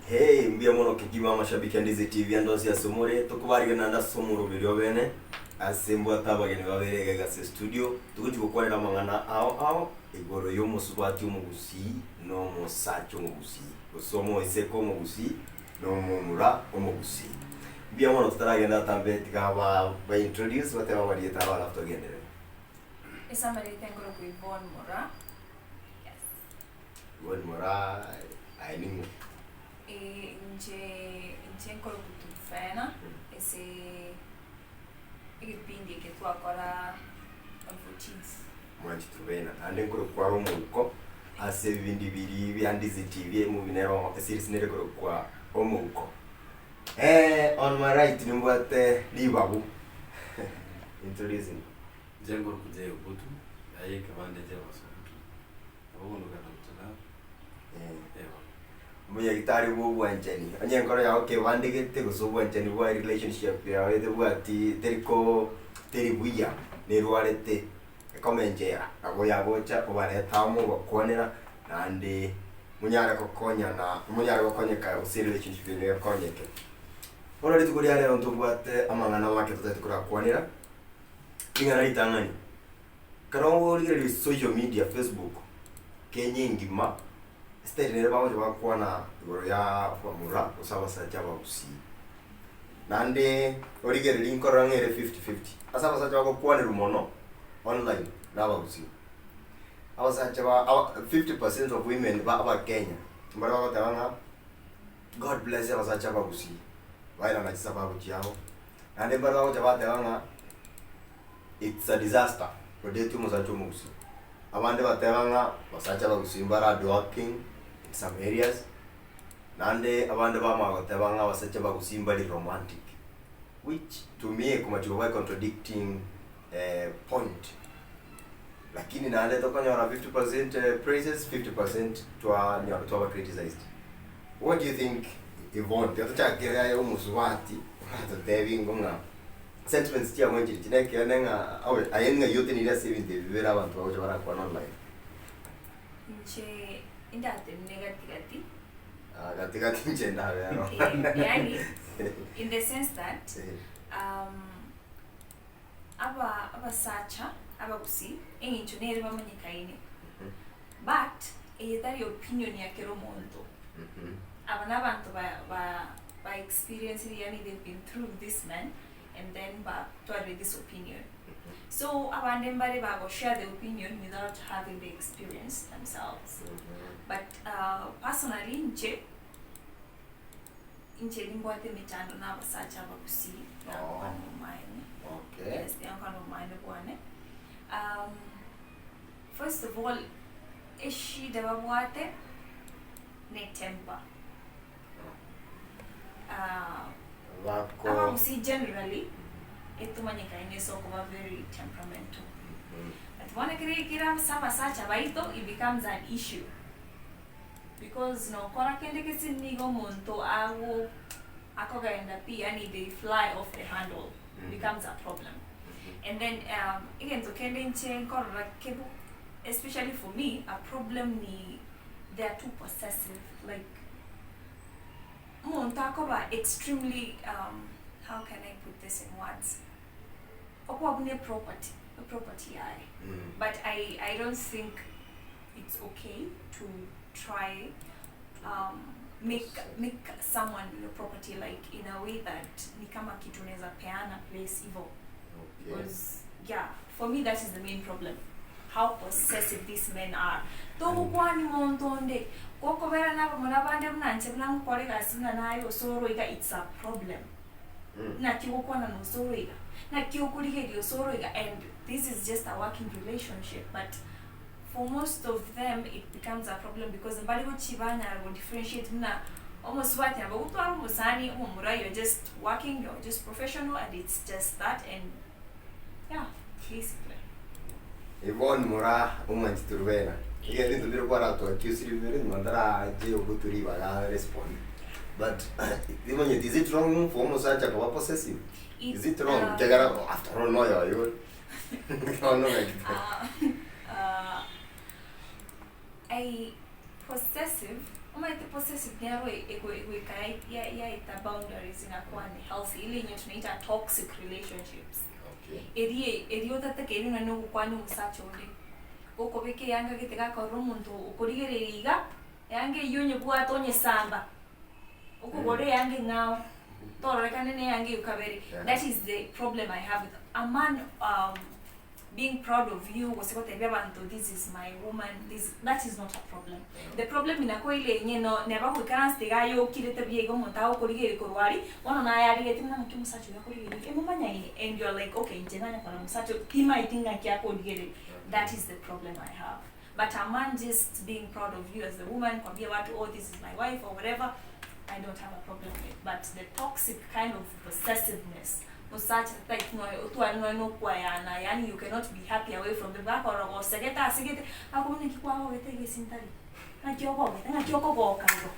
Hey, mbuya mono kegima amashabiki a Ndizi TV ande onsi ase more, tokobarigania naende ase omoroberi obene, ase mbwate abageni babere iga iga ase estudio, togochi gokwanera amang'ana ao ao, igoro ya omosubati omogusii na omosacha omogusii, gose omoiseke omogusii na omomura omogusii. Mbuya mono totaragenda atambe tiga ba ba introduce batebe amarieta abo alafu togenderere. Ase amarieta nkorokwa Yvonne Moraa. Yes. Yvonne Moraa aye ning'o? Eh, inche inche nkorokwa Truphena ase egepindi eke twakora on 14th. Mwanchi Truphena, naende nkorokwa are omouko ase ebibindi biria bia Ndizi TV emovie nero eseries nere ekorokwa Omouko. On my right nimbwate ribagu, introduce me. Inche nkorokwa J Ogutu, aye ekebande Jebas Ogutu, nabo ogondokana gocha nabo, eh bono. Omonyagitari bwa obwanchani, onye enkoro yao kebandegete gose obwanchani bwa relationship yao etebwati teri ko teri buya, nerwarete, ekome enchera, nabo yagocha obarete amo obakwanera, naende monyare gokonyana, monyare gokonyeka gose relationship eye ekonyeke. Bono rituko ria rero ntobwate amang'ana make totagete korakwanera, ring'ana ritang'ani, ekero origereria social media, Facebook, Kenya engima, Esitari nere bagocha bakwana igoro ya abamura gose abasacha abagusii. Naende origererie nkorora ng'a ere fifty fifty. Ase abasacha bagokwanerwa mono online na abagusii. Abasacha ba aba 50% of women ba abakenya mbare bagoteba ng'a God bless abasacha abagusii, bairana chisababu chiabo. Naende mbare bagocha bateba ng'a it's a disaster kodeti omosacha omogusii. Abande bateba ng'a abasacha abagusii mbare hardworking in some areas, naende abande bamanya goteba ng'a abasacha abagusii mbari romantic, which to me ekomachi koba contradicting point. Lakini naende tokonyora 50% praises, 50% twanyora twaba criticised. What do you think Yvonne, tiga tochakere aye omosubati oratotebie ingo ng'a Sentiments chiabo nchiria nekeene ng'a awe aye ng'ai otenire ase ebinto ebi bibere abanto bagocha barakwane online. Inche indatenene gati gati. Ah, gati gati inche ndabe aro. Eh, yaani in the sense that um, aba abasacha abagusii eng'encho nere bamanyekaine but eye tari opinion ya kera omonto. Aba nabanto ba ba ba experience yaani they've been through this man and then batwarire this opinion. So abande mbare bago share the opinion without having the experience themselves. But uh, personally inche inche nimbwate emechando na abasacha abagusii Oh. nankwana omomaene. Okay. Yes, nankwana omomaene bwane. Um, first of all, eshida babwate ne temper. Bako. Abagusii generally etomanyekaine ase okoba very temperamental. But bono ekero ekere ase abasacha baito it becomes an issue because nokora kende gese nigo omonto ago akogenda pi yaani they fly off the handle becomes a problem. And then egento kende inche nkorora kebo especially for me a problem ni they are too possessive like omonto akoba extremely um, how can I put this in words okoba buna eproperty eproperty yaye Mm. but I, I don't think it's okay to try um, make make someone your property like in a way that ni kama kitu unaweza peana place hivo Okay. because yeah for me that is the main problem how possessive these men are togokwani monto onde gokobera na abamura bande buna inche buna ngokora egasi buna naye osoro iga it's a problem Mm. naki ogokwana na osoro iga naki okorigeria osoro iga and this is just a working relationship but for most of them it becomes a problem because mbari gochi banyara go differentiate buna omosubati nabo ogotwara omosani omomura you're just working you're just professional and it's just that and yeah basically. Yvonne Moraa omwanchi Turubena, iga ebinto bire kwaratwakiusire bibere nyuma ntarache ogotwa ribaga respond but timanyeti is it wrong for omosacha koba possessive? Is it wrong? Uh, Ekiagera after all noyoyo ore. Bono ng'aki Uh, uh, I possessive. Omanyete possessive nero egoika yaeta boundaries inakuwa unhealthy, ile yenye tunaita toxic relationships. Okay. Eria eria otatakeire nonye na ogokwania omosacha onde, gokobeka eyanga gete gakorora omonto okorigereria iga, eyanga eywo onyebwate onyesamba, okogora eyanga eng'ao, tororekane na eyanga eywo kabere. Yeah. That is the problem I have with a man being proud of you gose gotebia abanto this is my woman, this that is not a problem. The problem inakuwa ile yenye no neba goikaransa iga aye okirete buya iga omonto agokorigereria korwa aria, bono naye arigetie buna ng'aki omosacha oyo akorigereria, emomanyaine and you are like okay inche nanye korora omosacha oyo timaeti ng'aki akorigereria, that is the problem I have. But a man just being proud of you as a woman, kwambia watu oh this is my wife or whatever, I don't have a problem with. But the toxic kind of possessiveness, mosacha tataeti noyo otware nonya na okwayana, yaani you cannot be happy away from them, gakorora gosegete asegete, akobuna naki kwagogete egesi ntari, ng'aki ogogete, ng'aki okogoka igo.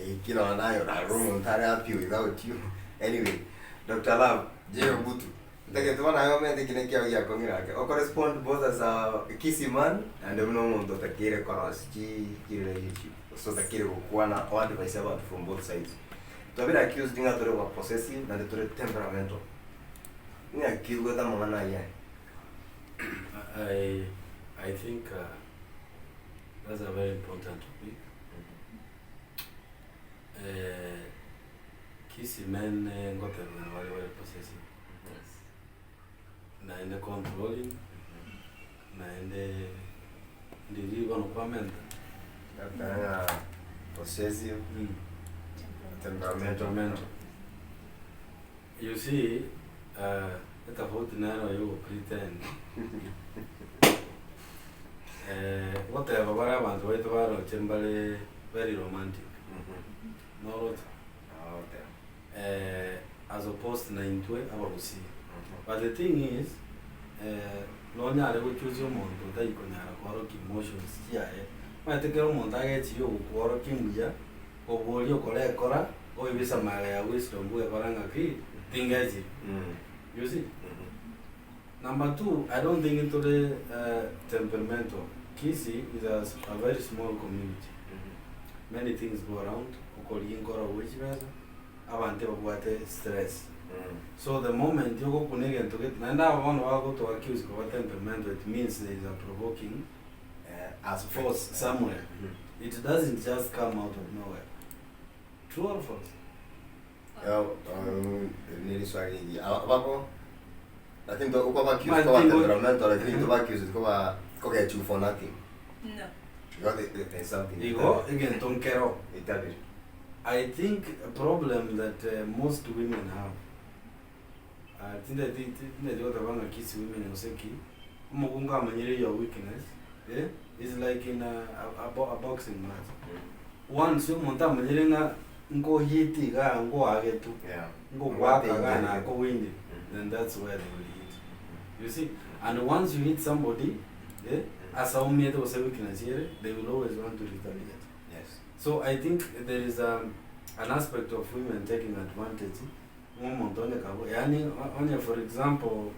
Eh, kila nayo orarore omonto are happy without you. Anyway, Doctor Love, J Ogutu, ntagete bono aye omanyete ekina ekiao giakong'ire ake, okorespond both as a Kisii man naende buna omonto otakeire korosia chi chi relationship, gose otakeire gokwana o advise abanto from both sides. Twabire accused ng'a tore ba possessive naende tore temperamental. Ng'aki oigwete amang'ana ayio aye? I, I think that's a very important topic. Eh, Kisii men ngotebekana bare bare possessive, naende controlling, naende ndiri bono kwamenta. Goteba ng'a possessive, temperamental. Temperamental. You see, etofauti nero ya ogopretend. Goteba bare abanto baito baroche mbare very romantic, noroche? Nagoteba. As opposed na intwe abagusii. But the thing is, nonyare gochusia omonto otari konyara koorokia emotions chiaye, omanyete kera omonto agechire ogokworokia mbuya, Kobua okore ekora, oibise amagega ya wisdom bwekora ng'aki tingechiri. You see? Number two, I don't think tore temperamental. Kisii is a a very small community. Many things go around, okorigia nkoro gwe chibesa, abanto ebabwate stress. So the moment ogokuna egento gete, naende aba bono bagotoa accuse koba temperamental, it means there is a provoking As force somewhere. It doesn't just come out of nowhere. True or false? Eri riswali rigiya. Aba- bako lakini to uko accused My koba thing- temperamental lakini to accused koba kogechiwa for nothing. No. Because there's something. Igo egento nkero. Itabire. I think a problem that most women have tindeti tindeti goteba ng'a Kisii women gose ki, omokungu amanyire your weakness eh, is like in a, a, a boxing match. Once omonto amanyire ng'a nkohit igaa nkoagetwe, Yeah. nkogoaka igaa nakowindire, then that's where they will hit. You see? And once you hit somebody, eh, ase aumiete gose weakness ere, they will always want to retaliate. Yes. So I think there is an aspect of women taking advantage ng'a omonto onye kabo yaani onye for example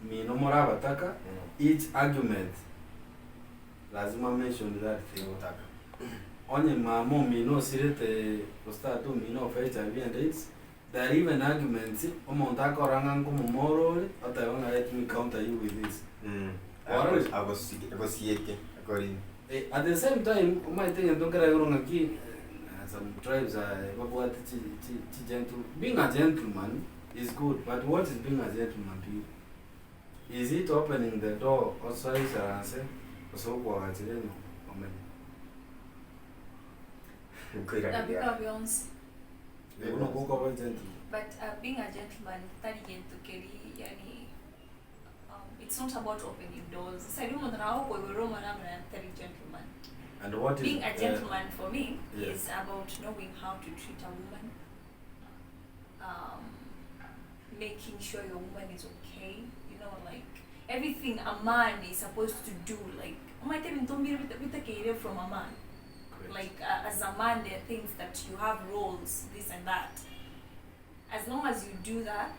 mino more abataka each argument lazima mention that thing. Gotaka. Onye mama omino osirete gose tata omino of HIV and AIDS, there are even arguments omonto akorora ng'a nkomomora ore, oteba ng'a let me counter you with this. Warorire? Agosieke akori. At the same time, omanyete egento nkere igoro ng'aki some tribes are babwate chi chi chi gentle being a gentleman is good but what is being a gentleman to you? Is it opening the door osoe oisaranse gose okoagachera enyomba omenye? Nkoiraneria. Nabikora bionsi. Buna okwo okoba egentleman. But being a gentleman tari gento keri yani it's not about opening doors. Sasa riria omonto nabo agokoigorera omwana amo naende tari gentleman. And what is Being a gentleman for me yes. is about knowing how to treat a woman, making sure your woman is okay, you know, like everything a man is supposed to do, like omanyete ebinto mbire bitakeire from a man. Great. Like as a man there are things that you have roles, this and that. As long as you do that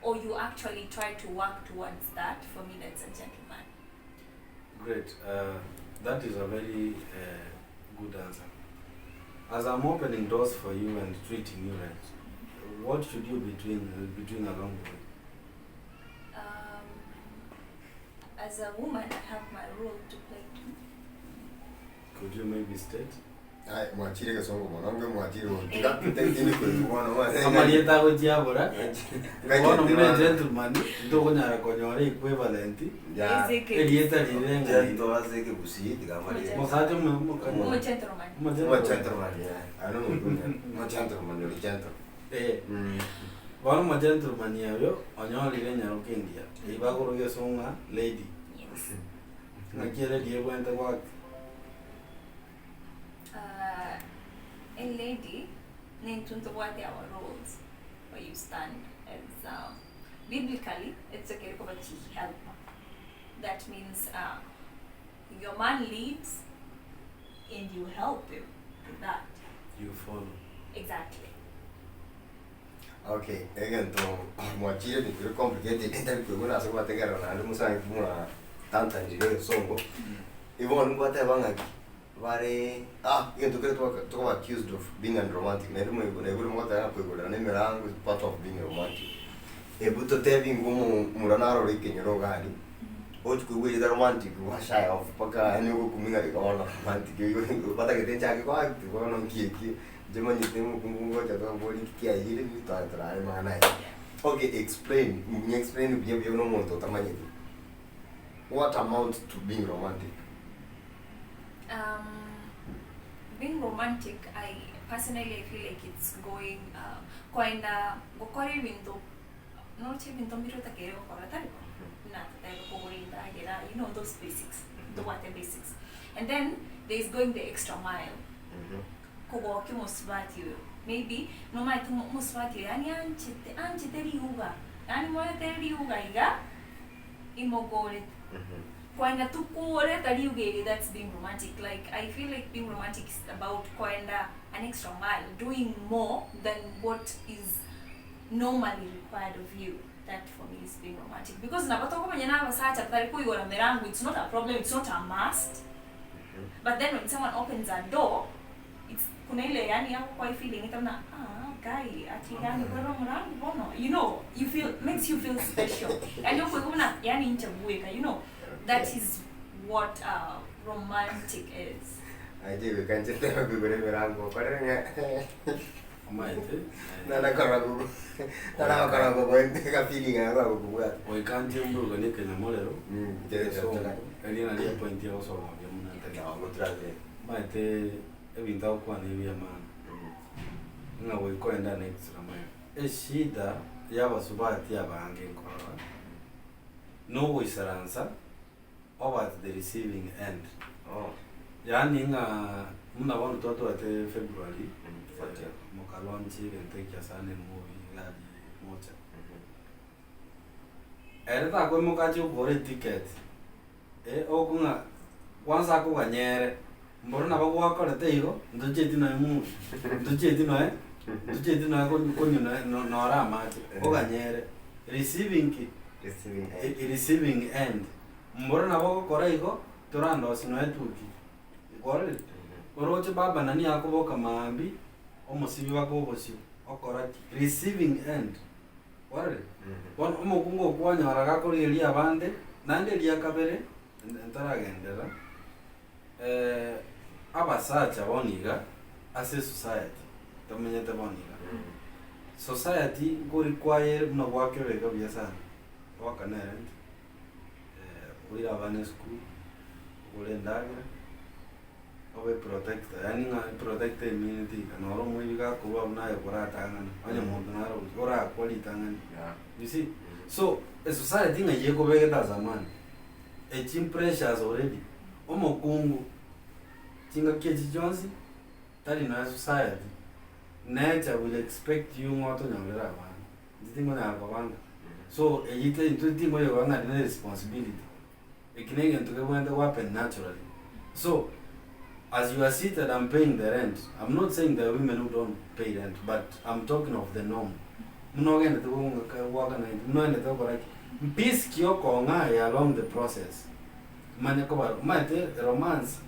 or you actually try to work towards that, for me that's a gentleman. Great. That is a very Good answer. As I'm opening doors for you and treating you right, what should you be doing, be doing along the way? Um, as a woman, I have my role to play too. Could you maybe state? Ai, mwachire egesongo mono, onge mwachire gotiga tindi koigwa bono mwa- Amarieta agochiabora, bono Ngachete buna bono. egentleman, ntokonyara konyora equivalent, Ya. Ezekiel. erieta rire ng'a Gento ase ekegusii tiga amarieta. mosacha omo- omokanya. Omo gentleman. Omo Omo gentleman. gentleman, yeah. Ano nokunya. Omo gentleman, ori gentle. Eh, Mm. bono omo gentleman oyo onyorire enyaroka engiya, eyio bakoroka esongo ng'a lady. Yes. Ng'aki ere riria ebwenerete goaka? Uh, a lady, nintwe ntobwate our roles where you stand as um, biblically it's okay koba chi helper. That means uh, your man leads and you help him with that. You follow. Exactly. Okay, egento mwachire ebinto bire complicated ntari koigwa nase gwategerera naende mosangi mwa tantanire egesongo. Igo bono ngwateba ng'aki bare ah egento kere twaka tokoba accused of being unromantic naende moigwe naigure mogoteba ng'a koigorera na emerango is part of being romantic. Ebu totebi ng'a omo omura narore ekenyoro iga aria, ochi koigwa erieta romantic gwa shy off mpaka yaani ogokumia ng'a iga bono romantic eywo batagete nchake ko act bono nki ekio. Inche manyete omokungu ngocha twabori nki kiayire nigo tware torare amang'ana aya. Okay explain, mbuya explain buya buya buna omonto otamanyeti. What amounts to being romantic? Um, being romantic, I personally I feel like it's going uh, koenda gokora ebinto noroche ebinto mbire otakeire gokora tari bo buna totebe kogora endagera you know those basics tobwate basics and then there is going the extra mile kogokia omosubati oyo maybe nomanyete omo omosubati oyo yaani anchete anchete riuga yaani moretere riuga iga imogorete Koenda tu koreta riuga eri that's being romantic like I feel like being romantic is about koenda an extra mile doing more than what is normally required of you that for me is being romantic because nabo tokomenya na abasacha batari koigora mirango it's not a problem it's not a must but then when someone opens a door it's kuna ile yani yako kwa feeling ita buna ah guy ati yani kwera omorango bono you know you feel makes you feel special yani okoigwa buna yani inche bweka you know that is what uh, romantic is Aye goika inche ntebe koigora emerango okorere ng'a Omanyete, eh, nana korora gogo nana gokora gogo ega feeling aya gokobwata. Goika inche mburukanie ekenyamorero, Egesongo. erio nario epoint egosoma buya buna ntagete. Nabo goturabire. Omanyete ebinto agokwana ebi ebi'amaana, ng'a goika oende an extra mile. Eshida ya abasubati abange nkorora, nogoisaransa obe at the receiving end. Oh. Yaani ng'a buna bono twatwate February, Fourteen. moka launch egento ekiya sana emovi iga aria mocha. Ere takoimoka ache okogora eticket, eh, okong'a kwanza akoganyere, mboro nabo gwakorete igo, ntochieti nonya movie, ntochieti noe, ntochieti noe kony konywa noe no nore amache, oganyere, receiving ki? Receiving end. Receiving end. Mboro nabo ogokora igo, torandosie noe etuki, kwarorire? Oroche baba nani akoboka maambia, omosibi baka obosio, okora ki? Receiving end, kwarorire? Bono omokungu okwanyora gakorigereria abande, naende eria kabere, ntaragenderera, abasacha bono iga, ase esociety tomenyete bono iga, society nkorikwaye buna gwakebeka buya sana, goakana erent, oire abana esukuru, ogore endagera, obe protector, yaani ng'a protector emineti iga, noro omoibi gakorwa abwo naye koratang'ana, onye monto naro gose orakwa ritang'ani, you see. So, esociety ng'ai ekobegete as a man, echi pressures already, omokungu, chingaki echi chionsi, tari nonya society, nature will expect you ng'a otonyorere abana, inche tingonyara kobanga. So, eyio te intwe tinkoyekora ng'a ne responsibility, eki na egento kebwenerete go happen naturally. So, as you are seated and paying the rent, I'm not saying there are women who don't pay rent, but I'm talking of the norm. Buna ogendete goakana rent, buna ogendete gokora ki, mpeace ki okong'a aye along the process, manye kobara, omanyete romance.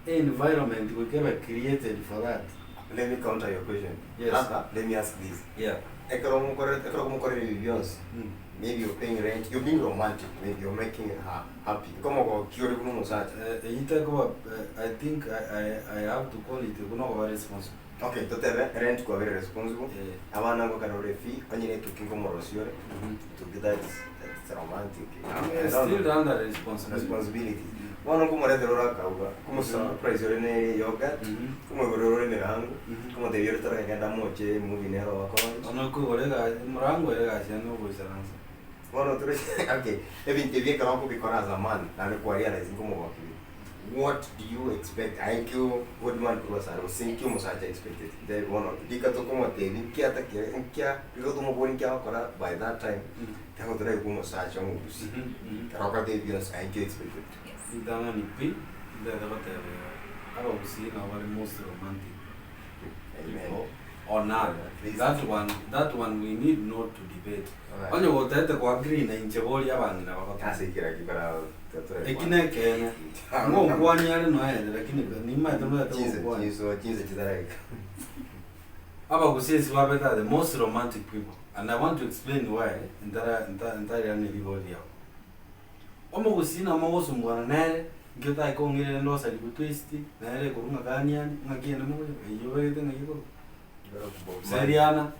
Environment goika ebe created for that. Let me counter your question. Yes. Rather, let me ask this. Yeah. Ekero omokorere ekero omokorere ebi bionsi, maybe you're paying rent, you're being romantic, maybe you're making her happy. Nkomogokia ore buna omosacha. Eh, eyio tekoba eh, I think I, I, I have to call it buna okoba responsible. Okay, totebe rent kwabere responsible, Eh. abana ngokana ore fee, onye na etuki nkomorosia ore, etuki that's, that's romantic. Eh, I don't still know. under responsibility. Responsibility. Bono nkomoretera ore akauga, nkomosurprise ore ne yogurt, nkomoigorera ore emerango, nkomotebia ore toregenda moche emovie nere obakonye. Bono okoigora egasi, omorango ere egasi yane ogoisaransa. Bono tore okay, ebinto ebi ekero okobikora as a man, naende kwa realize nkomogokia what do you expect aye nki good man korwa asare gose nki omosacha expected ntebi bono rika tokomotebia nki atakire nkia rika tomoborie nki agokora by that time tiago toraigwe omosacha omogusii ekero okorete ebi bionsi aye nki expected. Ritang'ani pi, ntete goteba iga, abagusii nabo bare most romantic people on earth. That one, that one we need not to debate. Onye gotete ko agree na inche boria abang'ina bagoteba. Ase ekero ekio kora Eki nekeene, ngokwania are noere lakini nimaete motete Chinse gokwania. chinso chinse chitaraika. Abagusii ase babete are the most romantic people and I want to explain why ntara nta ntariane rigori riabo. Omogusii nabo mogosumbuana nere, nki otake kong'irera ndosari twist, nere ekorwa ng'a kaniani, ng'aki ende mogocha eywo obegete ng'ai ekorwa. Seriana,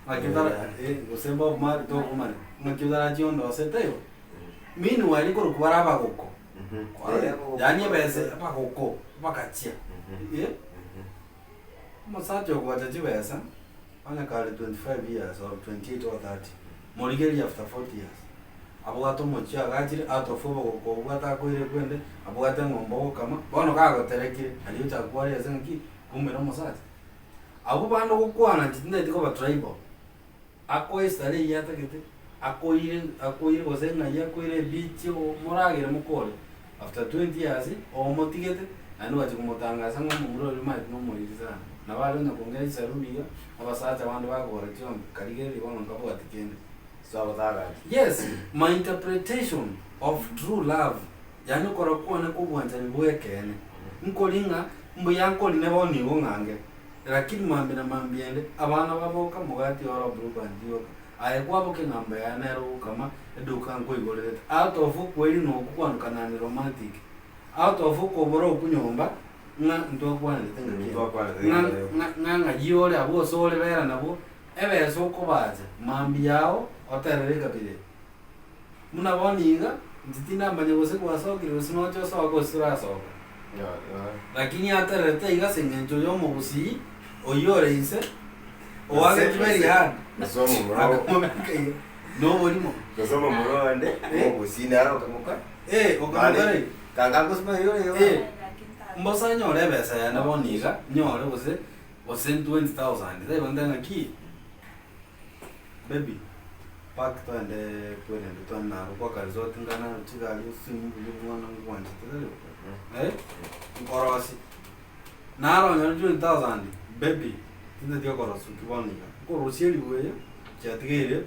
ng'aki otara eh, gose Bob Marley tokomanya, ng'aki otarachie ondose taibo. Meanwhile nkorokwa bare abagoko, kwarorire, yaani ebesa abagoko, bakachia eh. Omosacha ogocha chibesa, onye kare 25 years or 28 or 30, morigererie after 40 years, abwate omochie agachire out of obogoko obwo atakoire kwende, abwate eng'ombe ogokama, bono kagoterekire, aria ochaka kwarera ase ng'aki, kumbe na omosacha. Abwo bande ogokwana inche tintageti koba tribal, akoe esare eyio atagete, akoire akoire gose ng'ai akoire ebeach moragere mokore, after 20 years, omotigete, naende gwachia komotangasa ng'a omomura oria omanyete nomoriri sana. Nabo are onye kong'ira chisaruni iga, abasacha bande bakogora chiombe, karigereria bono nkabwati kende. Yes, my interpretation of true love, yaani okora kwane kwa obwanchani bwa ekeene, nkori ng'a mbuya nkorine bono igo ng'ange, lakini mambia na mambia ende, abana baboka omogati oro blue band yoka, aye kwaboka eng'ombe yaye nere ogokama, eduka nkoigorerete, out of okwerina okwo kwanukana ni romantic, out of okobora okwo nyomba, ng'a ntwakwanerete ng'aki ende, ng'a ng'a ng'a ng'ayio ore abwo ase ore bera nabwo, Ebesa okobacha mambia yao oterere ekabira eye. Buna bono iga, inche tindamanya gose gwasokire gose noche osoke gose torasoka. Lakini atererete iga ase eng'encho ya omogusii oyio ore inse, oagete very hard, akamobeka iga, na oborimo. Gose omomura onde, omogusii nere okamoka. Eh, okamokora iga. Kanga ngosima iga ore iga. Eh, mbosa nyore ebesa yane bono iga, nyore gose Gose 20,000 taibo nte ng'aki baby park twende kwerende twende naro kwa karesort ng'a naro chigari osimi buya omwana ngwanchete tari bo eh nkorosie. Naro onyore 20,000 baby tintati okorosia ki bono iga, nkorosia eribu eye chiatigaire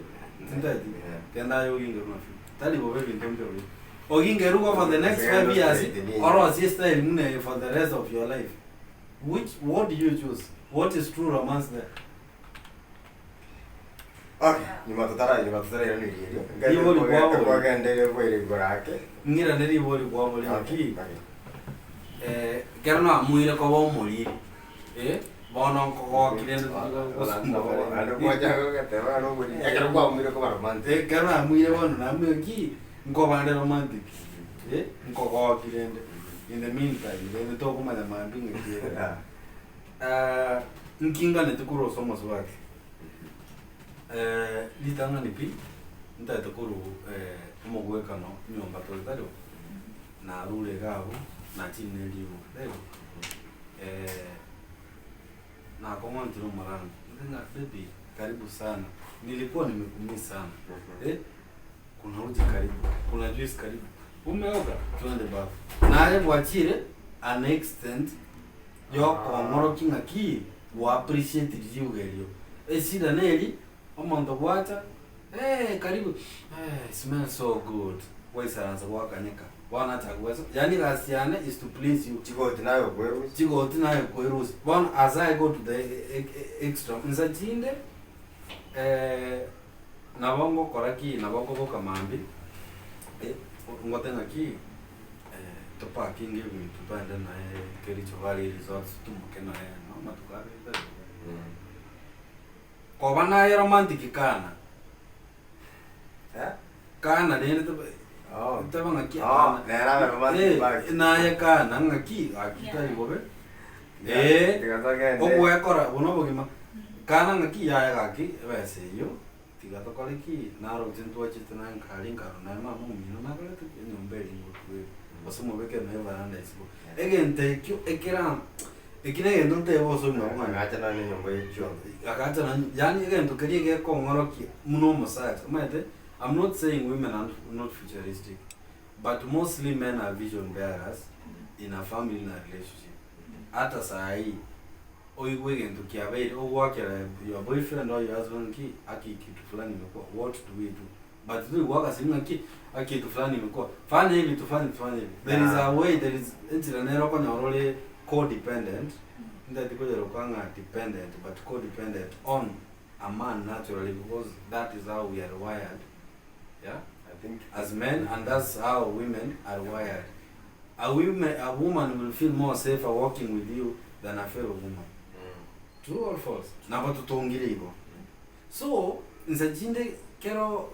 tintati genda aye ogingerwe na 50 tari bobe ebinto mbire ogingerwe igo for the next 5 years orosie estyle buna eye for the rest of your life. Which what do you choose? What is true romance there? Okay, nyuma totara nyuma tutarairaneria erio. Ribori kwabo. Kwagendeire bwaire igoro ake. Ng'irane ribori kwabo Okay, rinki okay. eh, ekero namuire koba omoriri eh, bono nkogokire Naende gwacha gogeteba naro oboriri. Ekero kwaumire koba romantic. Ekero namuire bono namuire ki nkobande romantic eh, nkogokire nde in the meantime rende tokomanya mambia ng'aki ere. Yeah. Ah, nkinganeti korwa ase omosubati ritang'ani pi, ntagete korwa omogwekano nyomba tore tari bo, narure iga abwo, nachire ne riuga, tari bo? Nakong'ontire omorango, nte ng'a baby karibu sana, nilikuwa nimekumiss sana, eh, kuna uji karibu, kuna juice karibu, umeoga twende bafu. Naye gwachire an extent yokong'orokia ng'aki gwa appreciate riuga erio. Eshida neri, omonto gwacha, eh karibu, eh smell so good, gwaisaransa gwakanyeka. Bono nachaka gweso yaani egasi yane is to please you. Chigoti naye okwerusia. Chigoti naye okwerusia. Bono as I go to the extra, insa chinde nabo ngokora ki, nabo nkoboka mambia, ngote ng'aki topakinge ebinto togende naye Kericho Valley Resort tomoke naye no amatuko abere tari bobe. Koba naye romantic kana. Eh? Kana rende tobe Oh. teba ng'aki Oh, hapana. nere abe romantic Eh, back. naye kana ng'aki gaki Yeah. tari bobe. Eh, Tiga togende. ogwekora buna obogima kana ng'aki yaya gaki ebesa eyio tiga tokore ki naroche ntwachete naye nkare nkaro naye mama omino nakorete ki enyomba eria ngotwere gose mobekere naye evaranda isiko. Egento ekio ekera Eki negento ntebe ase obogima bwane. Agacha nonye nenyomba ye chiombe. Agacha nonye, yaani egento keria gekong'orokia buna omosacha, omanyete I'm not saying women are not futuristic, but mostly men are vision bearers in a family in a relationship. Ata saii, oigwe egento kiabeire, ogoakera your boyfriend or your husband ng'aki, aki kitu fulani imekuwa, what do we do? But tori goaka simu ng'aki, aki kitu fulani imekuwa, fanya hivi tufanye tufanye hivi. There is a way, there is enchera nere okonyora ore codependent, ntagete koyeroka ng'a dependent, but codependent on a man naturally because that is how we are wired, yeah, I think as men and that's how women are wired. A women, a woman will feel more safer walking with you than a fellow woman. True or false? Nabo totongire igo. So, inse chinde kero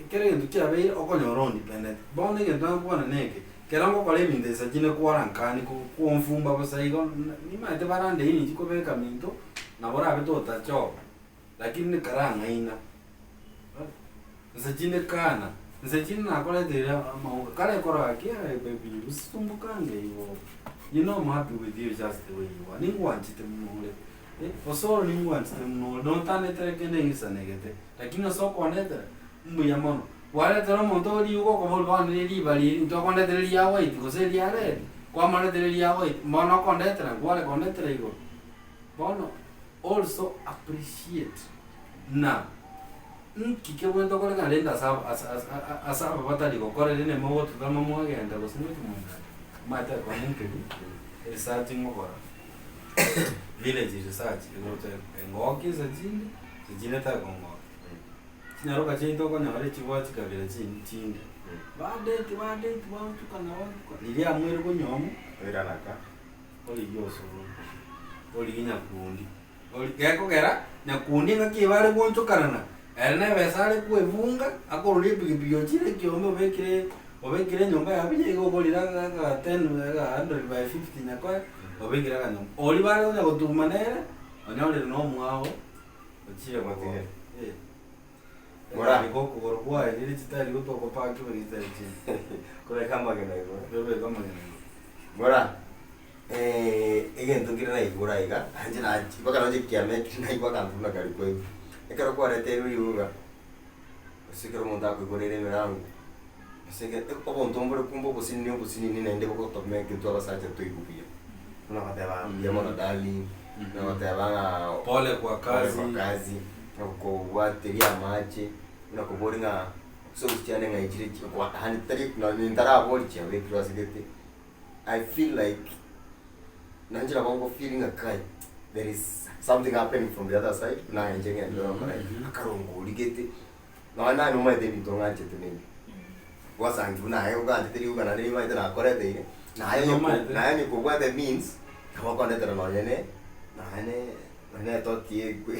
kero egento kiabeire okonyora ondependent. Bono egento nagokwana neke, kero ngokora ebinto inse chinde kwara nkani kwomfumba bosa igo, nimanyete barande eywo ninchi kobeka minto, nabo orabe totachoka, lakini nikarang'aina. Inse chinde kana, inse chinde nakoreteire amauga, kare korora gaki aye baby usisumbukange igo, you know I'm happy with you just the way you are, ningwanchete buna ore. Osoro ningwanchete mono ore, notandetere kende ngisanegete, lakini ase okondetera, mbuya mono. Kwaretera omonto oria riuga okoboria bono rire riba riria, intwe okondetera eria white gose eria red, kwamoretera eria white, mbono okondetera, nkware kondetera igoro. Bono also appreciate na nki kebwenerete okorekana rende ase aba ase ase ase aba batari gokora rende mogototama mwagenda gose ngochi mweng'ana, omanyete ekone nkeri, research ngokora. Village research egocha engokia ase chinde, ase chinde tekongokia. Chinyaroka chiaito okonyora echibwa chikabira chin chinde, badate badate baochukana baochukana, riria amoire konyuomwa, Oiranaka. origia osoro, origia nyakundi, ori gekogera nyakundi engaki eye bare goonchokanana, ere na ebesa are koebunga, akoruria epikipiki ochire ekiombe obekire obekire enyomba yabo buya iga ogorire aka aka ten aka hundred by fifty nyakoe, obekire akanyomba. Oria bare konya gotuma nere, onyorire na omwabo, ochire Omotigere. gokonya eh. Bora. Egari gokogoro kwaye rire chitari gotokopaki buna chitari chinde. Kobeka amagena igoro. Kobeka amagena igoro. Bora. Egento nkere naigure aiga, inche nachi mpaka nonye ekiama ekio naigwa akanto buna karia kwaigwa. Ekero kwareteirwe riuga, gose ekero omonto akoigorera emerango, gose ekero obonto mbore kumbe obosinini obosinini naende bogotomeka intwe abasacha toigwe buya. Buna goteba mbuya mono darling, buna goteba ng'a Pole kwa pole kazi. kwa kazi, na kobwateria amache, buna koboria ng'a socks chiane ng'a echire chi kwa yaani tari nonye ntaraboria chiabekirwe ase gete. I feel like nainche nabo ngo feel ng'a kai there is something happening from the other side buna inche ng'ende gokora akarongo origete nonya naye nomanyete ebinto ng'anchete maybe gwasangi buna aye oganchete riuga naende rimanyete nakoreteire naye onye ko Nomanyete. naye onye kobwate means nabo okondetera nonye ne nonye ne nonye ne etoti ekwe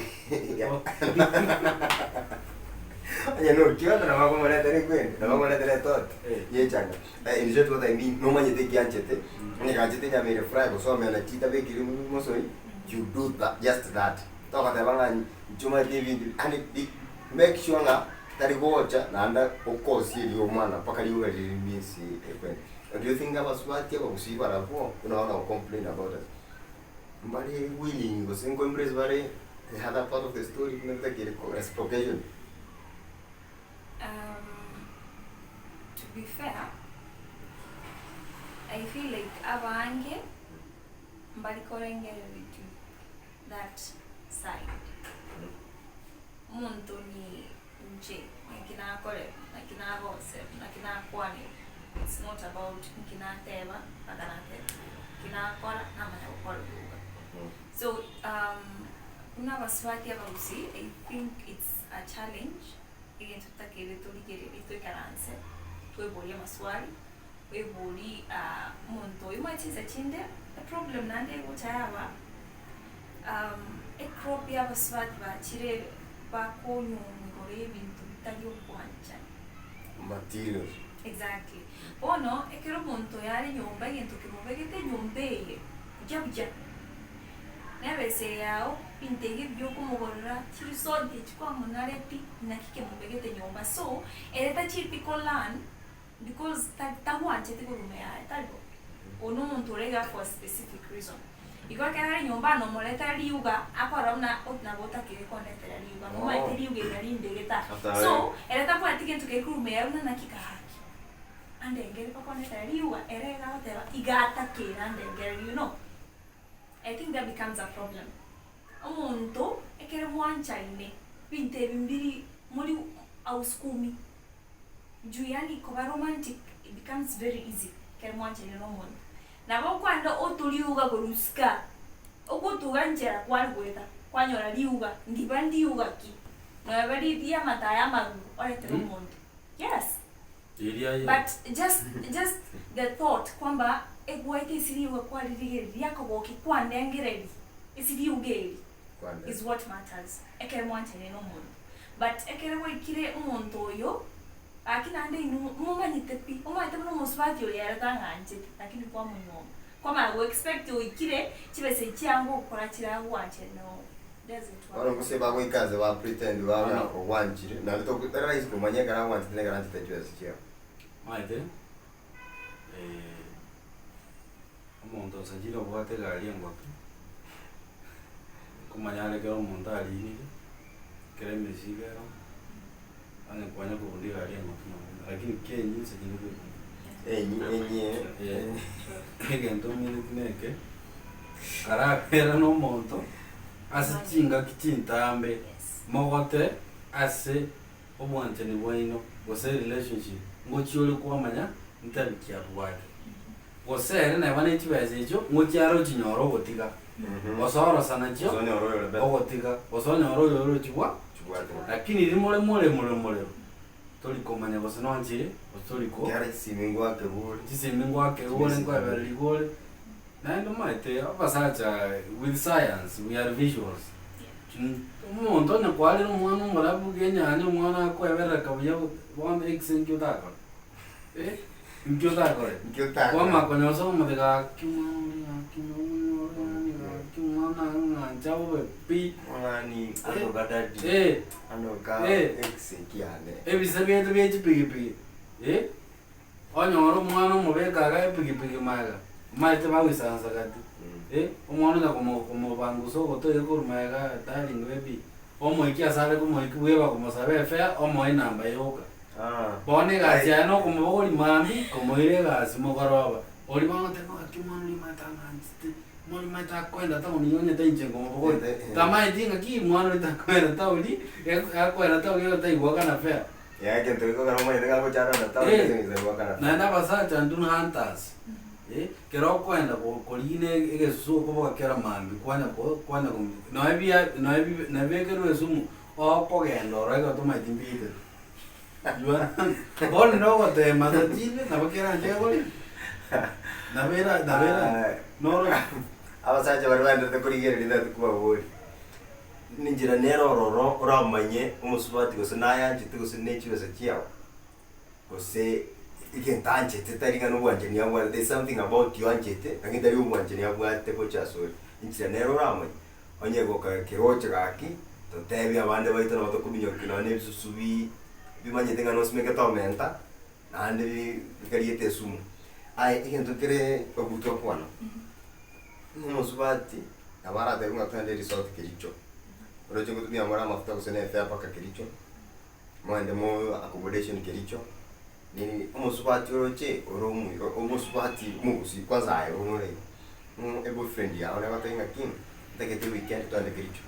onye nokiona nabo akomoretera ekwende nabo akomoretera etoti Eh. yechanga. In short what I mean, nomanyete ekianchete, onye ganchete enyama ere fry gose omena chitabekire mosori, you do that, just that. Togoteba ng'a inche omanyete ebinto yaani bi make sure ng'a tari gocha naende okosie erio omwana mpaka riuga riria rimisie ekwende. Do you think abasubati abagusii barabwo buna bono go complain about us, mbare willing gose nko embrace bare the other part of the story buna bitakeire ko reciprocation? To be fair, I feel like abange mbari korengereria to that side. Omonto ni inche, naki nakorera, naki nagosera, naki nakwanera. It's not about nki nateba mpaka nateba igo, nki nakora namanya gokora igo. So buna abasubati abagusii I think it's a challenge egento totakeire torigererie toikaranse tweborie amaswali, oeborie omonto oyo omanyete chinsa chinde eproblem naende egocha yaba ecrop ya abasubati bachire bakonyuomwa igoro ya ebinto bitari okwanchana. Materials. Exactly. Bono ekero omonto oyo are nyomba egento kemobegete enyomba eye buya buya, nebesa eye yao, ebinto ebi ebiya okomogorera, chirisoti echi kwamonare pi, naki kemobegete nyomba. So, ere tachieti ko learn because ta- tagwancheti korwa ime yaye, tari bo? Oyo na omonto ore igaa for a specific reason. Igo ekero are nyomba nomoretera riuga, akorora buna ot nabo otakeire kondetera riuga, momanyete Oh. riuga eri nari ndegete aa. After So, ere tabwati gento keria korwa ime yaye buna naki gaki, andengere mpaka ondetera riuga, ere iga agoteba iga atakeire andengere you know. I think that becomes a problem. Omonto ekere mwanchaine, binto ebi mbiri mori hausukumi, juu yaani koba romantic it becomes very easy ekero mwanchaine na omonto. Nabo okwenda otoriuga korwa isiko aa, ogotuga nchera kware goeta, kwanyora riuga, ndiba ndiuga ki, noeba riria amato aya amaruru oretere omonto. Yes. Riria aye. But just just the thought kwamba egwaete ase riuga kwaririgereria riakogokia kwandengereria ase riuga eri Kwande. is what matters ekero mwanchaine na omonto. But ekero gwaikire omonto oyo Gaki naende inwe momanyete pi, omanyete buna omosubati oyo ere tang'ancheti, lakini kwamonyuoma. Kwamanya go expect oikire chibesa echi chiango ogokora chiragwanche no, doesn't work. Bono gose bagoika ase ba pretend baba Bono. ogwanchire, naende togo tari rahisi komanya ekero agwanchete na ekero anchete chibesa chiao. Omanyete, omonto osachire obwate egari engotu, nkomanya are ekero omonto arinire, ekero emesigo ero. Onye kwanya kobunda egari engotu nobunda, lakini kenyi inse tindi koebunda. Enyi enyi Eh, egento omineti neke, karabera na omonto ase chingaki chintambe, Yes. mogote ase obwanchani bwaino gose relationship, ngochia ore kwamanya ntabi ki abwate. Gose ere neba ne chibesa echio, ngochia are ochinyore ogotiga, gose orosa nachio Gose onyore oyore better. ogotiga, gose onyore oyore ochibwa Chibwate. Lakini riria more more morero morero, tori komanya gose nonchire, gose tori ko Kiara chisimi ngwake bore. chisimi ngwake ore nkwebereri ore, naende omanyete abasacha with science we are visuals. Omonto onye kwarire omwana omorabu bwa enyanya omwana akweberereka buya bono egese nki otakore? Eh, nki otakore? Nki otakore? Kwamanya konyosa omote gaki omwana oria gaki omwana oria yaani gaki omwana ng'ancha bobe pi. Omwani anoka daddy. Eh, Anoka Eh. ex kiane. ebise biaito bia chipigipigi, eh, onyore omwana omobeka iga epigipigi magega, omanyete bagoisaransa gati, eh, omwana onya komo komobangusa ogoto iga korwa magega darling baby, omoikia ase are komoikia bweba komosaba efare, omoe enamba yoka. Ah. Bono egasi yaye nokomobogoria mambia, komoira egasi mogoroba. Oria bagoteba ng'a gaki omwana oria omanyete ang'anchete, omwana oria omanyete akoenda taoni onye tainche nkomobogoria. Tamaeti ng'aki omwana oria takoenda taoni, akoenda taoni ere taigwakana fare. Yaani egento gekogera omanyete ng'a agocha arore taoni Eh. ase eng'encho taigwakana fare. Naende abasacha intwe ni hunters, eh, kero okoenda ko- korina egesusu okoboka kera mambia kwanya ko kwanya komi nonya bia nonya bibe nabibekerwe esumu, okogenda ororo ekero tomaeti mbiitete. Bono nogotema tachinde nabo keranche egori nabo era nabo era noro Abasacha baria baenderete korigereria tari kobabori, nenchera nere ororo oramanye omosubati gose nayanchete gose ne chibesa chiao, gose egento anchete tari ng'a nobwanchani abwate there is something about you anchete lakini tari obwanchani abwate gocha asore, enchera nere oramanye. Onye goka keroche gaki, totebie abande baito nabo tokominyokia nonya na ebisusu bi bimanyete ng'a nosimekete omenta, naende bi bikariete esumu. Aye egento kere ogutwa kwana, ng'a omosubati nabo aratebiwe ng'a twende eresort kericho, oroche ngotumia more amafuta gose na efare mpaka kericho, moende mo accommodation kericho, nini, omosubati oroche ore omuya omosubati omogusii kwanza aye bono ore iga. Ng'o eboyfriend yao negotebia ng'a ki, ntagete weekend twende kericho.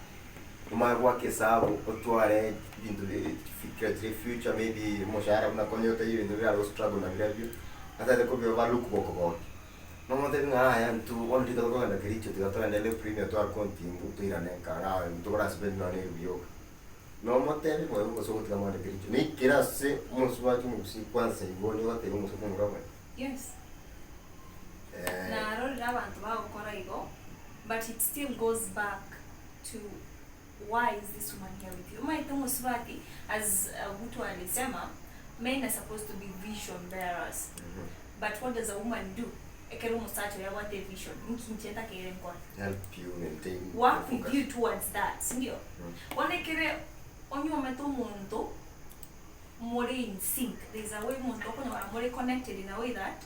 Omanye goaka esabu otware ebinto bi chifikira chire future maybe omoshahara buna konya otaiyo ebinto birare go struggle nabirobio. Atagete kobioba look gokogokia. Nomotebi ng'a yaya intwe bono rituko tokogenda Kericho tiga togende ere premier toake ontimbu toirane nka ng'a intwe kore ase bed nonya na eribu yoka. Nomotebi boigo gose ogotiga mogende Kericho. Naikere ase omosubati omogusii kwansa igo onye ogotebia omosubati omomura buna. Yes. Narorire abanto bagokora igo but it still goes back to why is this woman here with you? Omanyete omosubati as Ogutu alisema men are supposed to be vision bearers but what does a woman do ekero omosacha oyo abwate evision nki inche ntakeire nkore? Help you maintain Work the with focus. you towards that sindio? Bono ekere onyuomete omonto more in sync there is a way omonto okonyora more connected in a way that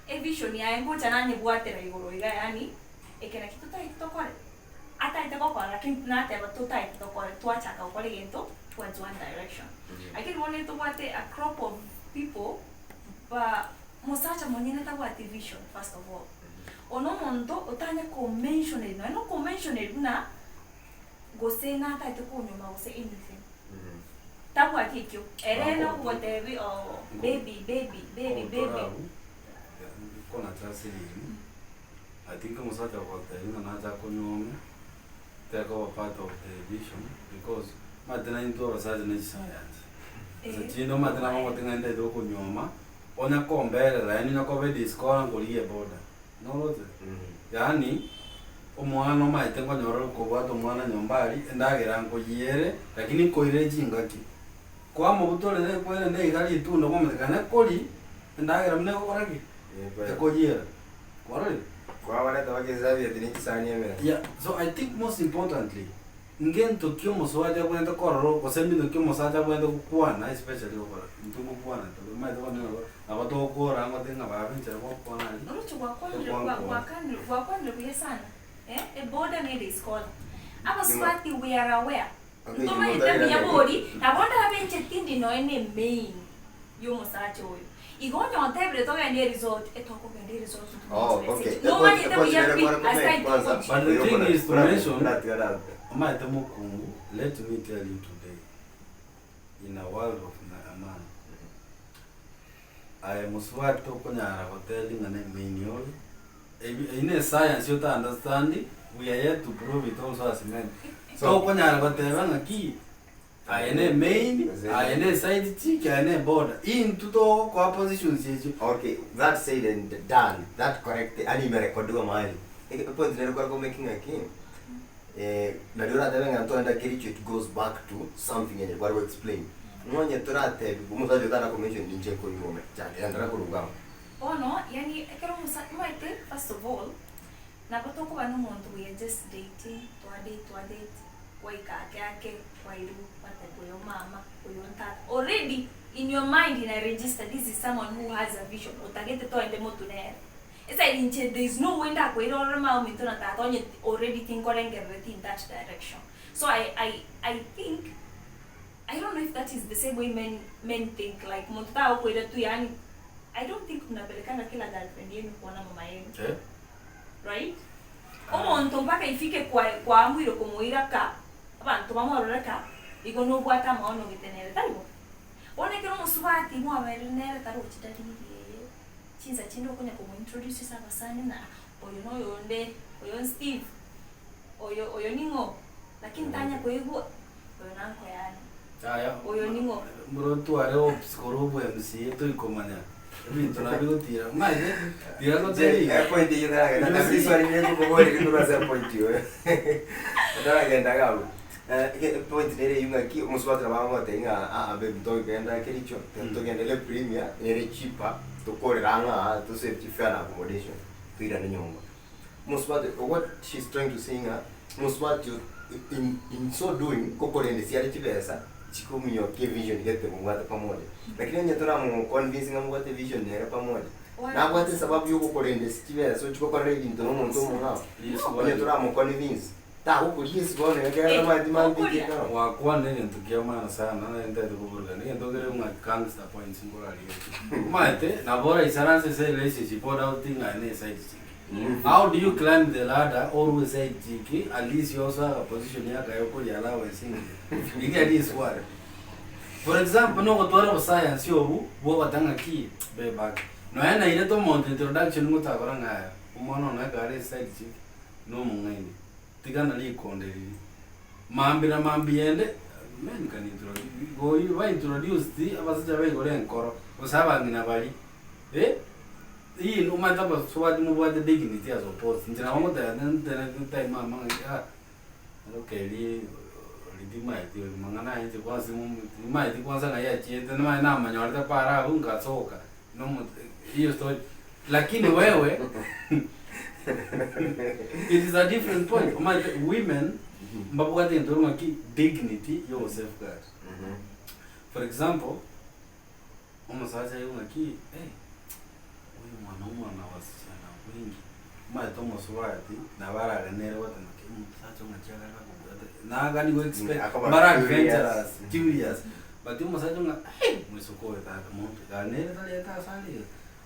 evision yaye ngocha nanyebwatera igoro iga yaani eke naki totaeti tokore. Ataete gokora lakini nateba totaete tokore twachaka gokora egento towards one direction. Lakini bono etobwate a crop of people ba mosacha monyene tabwati vision first of all. One omonto otanya ko mentioneri nonya na okomentioneri buna gose nataete konyoma gose anything. Tabwati ekio, ere nogotebi oh baby baby baby baby. Konacha ase ririmi. I think omosacha ogotebia ng'a nache akonyuome, tekoba part of the vision because omanyete na intwe abasacha ne chisayansi. Ase chinde omanyete nabo ogote ng'a ntaete gokonyuoma, onya komberera yaani onya koba ediscola nkorigia eboda, noroche? Yaani, omwana omanyete nkonyora ore kobwata omwana nyomba aria, endagera nkoyiere, lakini nkoirere chingaki. Kwamobutorera ekwerende iga ritunda kwamanya kane kori, endagera buna egokora ki? Ekoyiera. Kwarorire? Kwabareta bagesabieti ne chisani emesa. Yeah, so I think most importantly, ngento ki omosubati abwenerete korora gose mbinto ki omosacha abwenerete gokwana especially gokora intwe ngokwana tore omanyete bono nabo nabo togokora ngote ng'a baba enchera gokwana aria, Oroche gwakwanire ekwankora. gwa- gwakwanire buya sana eh, eboda nere iskola. Abasubati we are aware. Okay, Ntomanyete buya bori, nabo ndabe inche tindi nonya ne emain y'omosacha oyo. Igo onye ontebire togende eresort, etokogenda eresort Oh, ntobwati okay. message. Nomanyete buya pi ase aye togochia. But the thing is to mention, omanyete mokungu, let me tell you today, in a world of a man, aye mosubati tokonyara gotebia ng'a ne emain ore, Ebi eyio ne science ota understand, we are yet to prove it also as men. Tokonyara goteba ng'a ki aye ne main, aye ne side chick, aye ne border. Intwe togokoa positions echio. Okay, that said and done, that correct, yaani imerekodiwa mahali. Eke point nere kware komake ng'aki, eh, nario oratebe ng'a ntogenda kericho it goes back to something enye kware go explain. Nonye toratebiwa, omosacha otara komention ninche nkoigwa chake, enderera korwa iga abwo. Bono yaani ekero omosa omanyete first of all, nabo tokoba na omonto we are just dating, twadate twadate, gwaika ake ake, kwairwa, gwateba oyo mama, oyo ntata, already in your mind ina register this is someone who has a vision, otagete toende motwe nere. Ase inche there is no way ndakoire orore mama ominto na tata onye already tinkorengerereti in that direction. So I I I think I don't know if that is the same way men men think like monto tagokoira tu yaani I don't think mnapelekanga kila girlfriend yenu kuona mama yenu Eh? right omonto mpaka ifike kwa kwaamwire komoira ka abanto bamorore ka igo nobwate amaono gete nere tari bo bono ekero omosubati mwaberire nere tarochi dalili eye chinsa chinde okonya komointroduce ase abasani ng'a oyo noyonde oyo Steve oyo oyo ning'o lakini tanya koigwa Oyo nanko yane. Yaya, Oyo ning'o? Murotware hopes korwa obwe MCA toikomanya ebinto nabigotira omanyete tira gotebia iga. Epoint eyio ntaragenda na riswali rire ngokoboria rikorwa ase epoint oyo. Ntaragenda iga abwo. Epoint nere eyio ng'aki omosubati nabo agotebia ng'a aa babe togenda kericho, togende le premier nere cheaper tokorere ang'e aa to save chifare na accommodation toirane nyomba. Omosubati what she's trying to say ng'a omosubati in in so doing kokorenda esiare chibesa chikominyokia evision gete mobwate pamoja. Lakini onye toramo convince ng'a mobwate evision nere pamoja, nabwate esababu ya ogokorenda ase chibesa ochie gokorera ebinto na omonto omong'ao, onye toramo convince, tagokoria ase bono iga ekero tamanyeti mambia Okoria. ekero. Gwakwana egento kia maana sana naye ntagete koburukania, egento kere ng'a gangster points nkorarigereria. Omanyete nabo oraisaranse ase relationship without ng'a ne side chick. How do you climb the ladder orwe side chick at least you also have a position yakaye okoria allowance engiya. Iga riswali. For example nogotwara oboscience obu bwogoteba ng'a ki babe ake. Nonya nairete omonto introduction ngochakora ng'a aya, omwana one ekero are eside chick, na omong'aini, tigana rikonde riria. Mambia na mambia ende, men can introduce, igo ba introduced abasacha baigore enkoro, gose abang'ina baria, eh, ii omanyete abasubati mobwate dignity as opposed, inche nabo ngoteba ntenenete time mama ng'aki ah, okay ri timaeti ori mang'ana aya inche kwanza timaeti kwanza ng'ai achiete nimanye namonyorete para abwo nkasoka nomo hiyo story lakini wewe it is a different point omanyete women mbabwate egento korwa ng'aki dignity ya ogosafeguard. For example, omosacha aigwe ng'aki eh, huyu mwanaume ana wasichana wengi, omanyete omosubati nabo aragenere goteba ng'aki omosacha ng'aki agare akobwate nagani go expect Akoba mbare curious. adventurous, curious, but omosacha ng'a eh, moiseke oyo tata monto iga nere tarete ase are iga.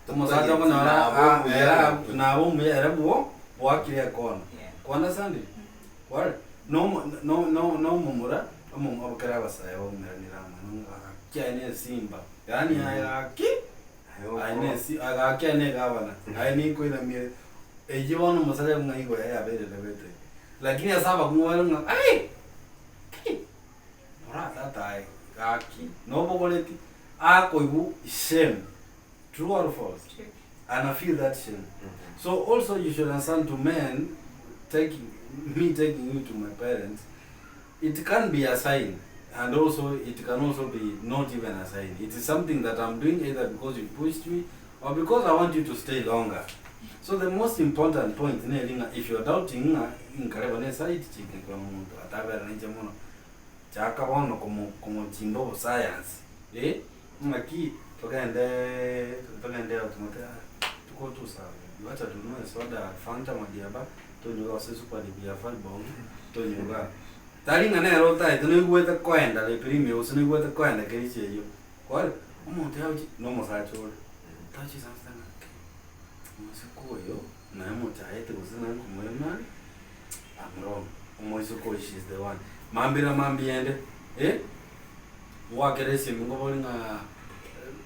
Omosacha okonyora Nabo ah, omuya. ere abwo nabo omuya ere bwo bwakire ekona. Yeah. Kwandasanire? Kware? Nomo no no nomomura omomo abakere abasae baumeranire amo ng'a gaki aye ne esimba, yaani aye gaki, aye ne esi aye gaki aye ne egavana, aye nikoinamie eyio bono omosacha ng'a igo yaye yabeire elevated. Lakini ase abakungu bare ng'a ai, ki, bora tata aye gaki, nobogoreti, akoigwa shame, true or false? True. Ana feel that shame. So also you should understand to men taking me taking you to my parents, it can be a sign and also it can also be not even a sign. It is something that I'm doing either because you pushed me or because I want you to stay longer. So the most important point neri ng'a if you're doubting ng'a nkareba ne side chick nkora omonto atabera ninche mono, chaka bono komo komochimba obosayansi eh, ng'aki togende togende out mote ah tuko tu sawa wacha tununue soda fanta madiaba tonywe gose super dip ya five bob tonywe igaa. Tari ng'a nere otaete noigwete koenda lepirimi gose noigwete koenda kericho eyio, kore omonto yagochi na omosacha ore, tachisansete ng'a ki, omoiseke oyo naye mochaete gose naye nkomoemare, I'm wrong, omoiseke oyo she is the one. Mambia na mambia ende, eh, ngoakere esimi nkobori ng'a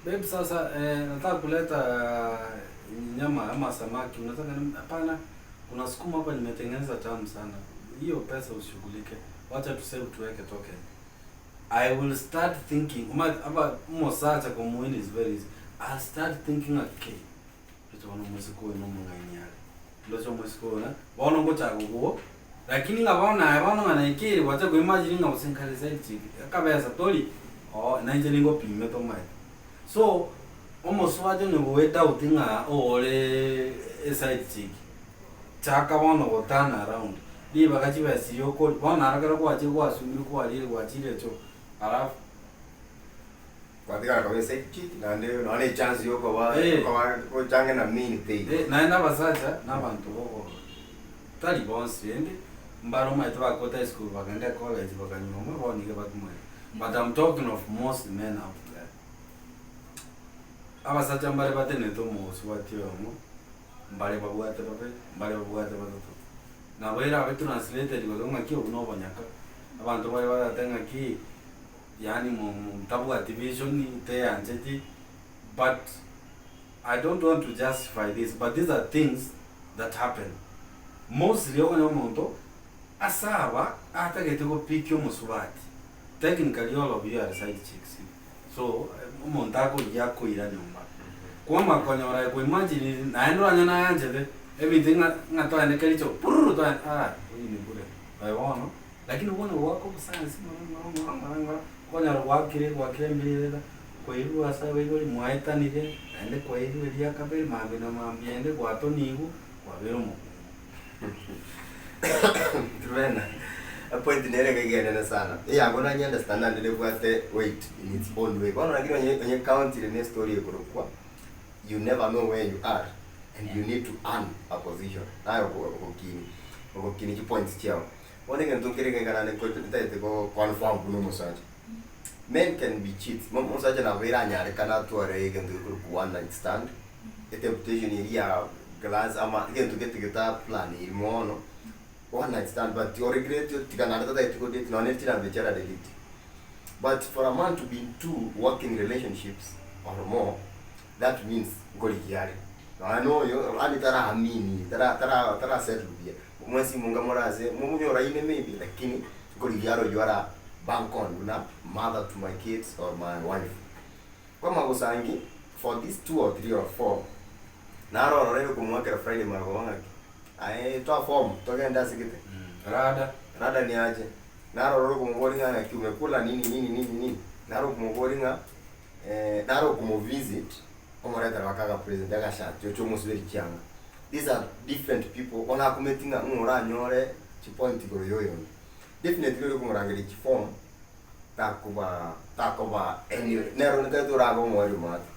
babe sasa nataka kuleta nyama ama samaki unataka nini hapana kuna sukuma hapa nimetengeneza tamu sana, hiyo pesa usishughulike, wacha tu save tuweke token. I will start thinking, omanyete aba omosacha komoina is very easy, I'll start thinking ng'a kei, ndoche bono omoiseke oyo nomong'aini are, ndoche omoiseke oyo na, bono ngochaka kobua, lakini ng'a bono aye bono ng'a naikire gwacha koimagine ng'a gose nkare side chick, akabesa tori, oo nainche ningopimete omanyete. So, omosubati onye goedoubt ng'a ore eside chick, chaka bono go turn around, ribaga chibesa chiria okori bono naro ekero gwachire gwasumire kwarire gwachire choo, alafu. Gwatigara koba eside chick naende nonya na echance ya okoba Eh. okoba gochange na main teiyo. Eh, naende abasacha na abanto bogo tari bonsi rende, mbare omanyete bakota esukuru bakagenda ecollege bakanyuoma bono nigo bakimoete. But I'm talking of most men out there. Abasacha mbare batenenete omosubati oyomo, mbare babwate babere, mbare babwate batato. Nabo erabe translated gose ng'aki obwo na obonyaka, abanto bare barate ng'aki yaani mo mo tabwati vision, teyancheti, but I don't want to justify this, but these are things that happen. Mostly okonyora omonto, ase aba atagete gopikia omosubati, technically all of you are side chicks, so omonto akorigia akoira nyomba, kwama konyora aye koimagine naende oranyore nayanchete, ebinto ng'a ng'a toende kericho purr toende ah huyu ni bure, aye bono, lakini bono goaka obosayansi ng'ora ng'ora ng'ora ng'ora ng'ora, okonyora gwakire gwakire embirera, kwairwe ase abaibori mwaetanire, naende kwairwe eria kabere mambia na mambia ende gwatonigwe, kwabeire omokungu. Truvena, epoint nere iga iga enene sana, eyago nanye understand naende nebwate weight in its own way. Bono lakini onye onye countire na estory ekorokwa you never know where you are and you need to earn a position naye oko ogokini ogokini chipoints chiago. Bono egento nkere iga iga naende nko ntagete go confirm buna omosacha, men can be cheats, mo omosacha nabo eranyarekane atware egento gekorokwa one night stand, etemptation eria ya glass ama egento gete getaplaniri mono, one night stand but oregret otiga naende tatageti kodate nonye ne chinamba echio aradelete. But for a man to be in two working relationships or more. That means nkorigia are. Nonya na oyo yaani taraamini, tara tara tara settle buya. Mwensi monga more ase momonyoraine maybe lakini nkorigia are oywo ara bank on buna mother to my kids or my wife. Kwama gosangi for this two or three or four, naro ororo ere komoakera Friday marogoba ng'aki, aye toa form togende ase gete. Rada. Rada niache, naro ororo okomoboria ng'a ng'aki umekula nini nini nini nini, naro okomoboria ng'a naro okomovisit, omoretera mpaka agapresent agashati oche omosiberi chianga. These are different people, bono akumeti ng'a ng'o oranyore chipoint igoro ya oyonde. Definitely oria okomorangeria chiform, takoba takoba any nero nintagete orabe omoerio maate.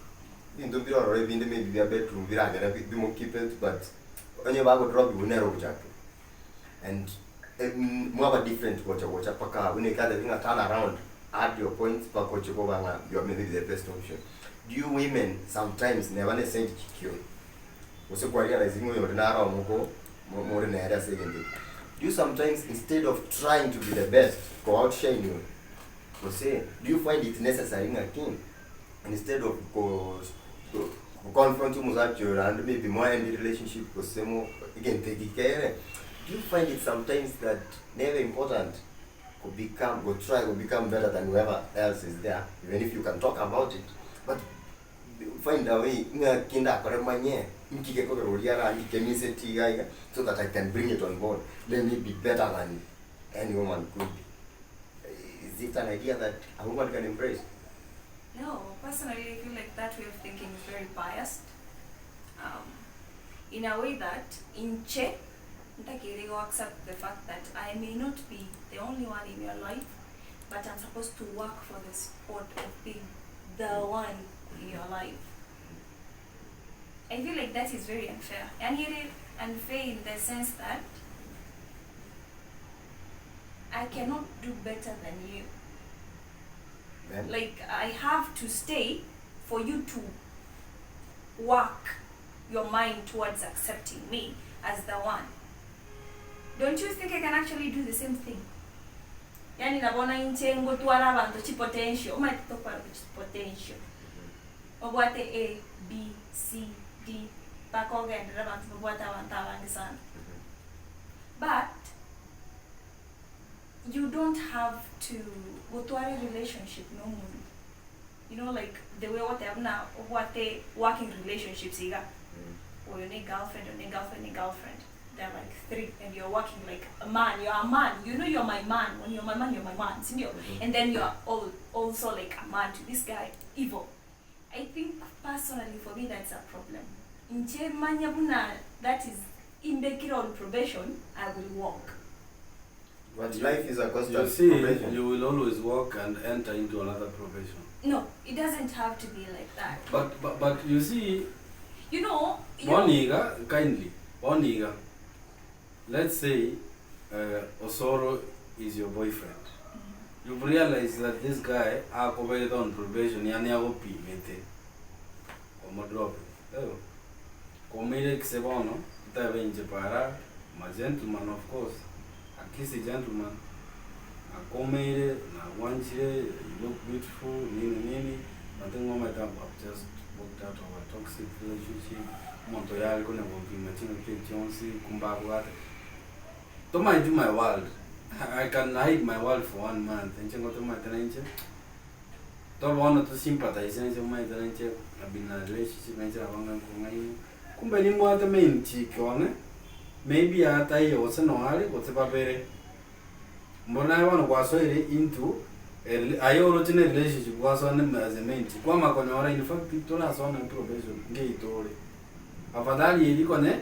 Ebinto mbire ororo ebinde maybe bia bedroom biranyare bimokeepeti but onye bagodrop igo nere ogochakera. And mwaba different gocha gocha mpaka buna ekiagera ng'a turn around add your points mpaka oche koba ng'a you are maybe the best option. Do you women sometimes neba ne side chick oyo gose kwa realize ng'a oyonde naro omoko more nere ase egento eke. Do you sometimes instead of trying to be the best ko outshine oyo gose do you find it necessary ng'a ki instead of ko ko confront omosacha oyo naende maybe mo end relationship gose mo egento eke kere, do you find it sometimes that nebe important ko become go try go become better than whoever else is there even if you can talk about it but find a way ng'aki ndakore manye nki gekogera oria arangike miseti iga iga so that I can bring it on board let me be better than any woman could be. Is it an idea that a woman can embrace? No, personally, I feel like that way of thinking is very biased. Um, in a way that inche ntakere go accept the fact that I may not be the only one in your life, but I'm supposed to work for the spot of being the one in your life. I feel like that is very unfair. And it is unfair in the sense that I cannot do better than you. Then? Like I have to stay for you to work your mind towards accepting me as the one. Don't you think I can actually do the same thing? Yani nabona inche ngotwara abanto chipotential, omanyete tokwarwa chipotential. Obwate A, B, C, D, mpaka ogenderere abanto babwate abanto abange sana. But you don't have to gotwara erelationship na omonto, you know like the way ogoteba buna obwate working relationships iga, oyo ne girlfriend, oyo ne girlfriend, ne girlfriend, they're like three and you're working like a man, you're a man, you know you're my man, when you're my man, you're my man, sindio? And then you're also like a man to this guy, evil. I think personally for me that's a problem. Inche manya buna that is imbekire on probation, I will walk. But life is a You constant see, probation. you will always walk and enter into another probation. No, it doesn't have to be like that. But you see, You know, you know, Boniga, kindly, Boniga, let's say Osoro is your boyfriend. You've realized that this guy akoberete on probation, yani agopimete, omodrop. Eyo. Komeire kise bono, otabe inche para, I'm a gentleman of course, a kissy gentleman. Nakomeire, nagwanchire, you look beautiful, nini nini, nothing wrong with that, I've just walked out of a toxic relationship. Omonto yare konya gopima chingaki chionsi, kumbe abwate. Tomaeti my world. I can hide my world for one month. Inche ngotomaete na inche. To bono to sympathize inche maete na inche. I've been in a relationship na inche nabo ng'a nkong'aini. Kumbe nimbwate main chick one. Maybe ataiyo gose noare gose babere. Mboro naye bono gwasoire into a rela- aye oroche na relationship gwasoa na as a main chick. Kwama konyora in fact torasoa na probation ngeitore. Afadhali eri konye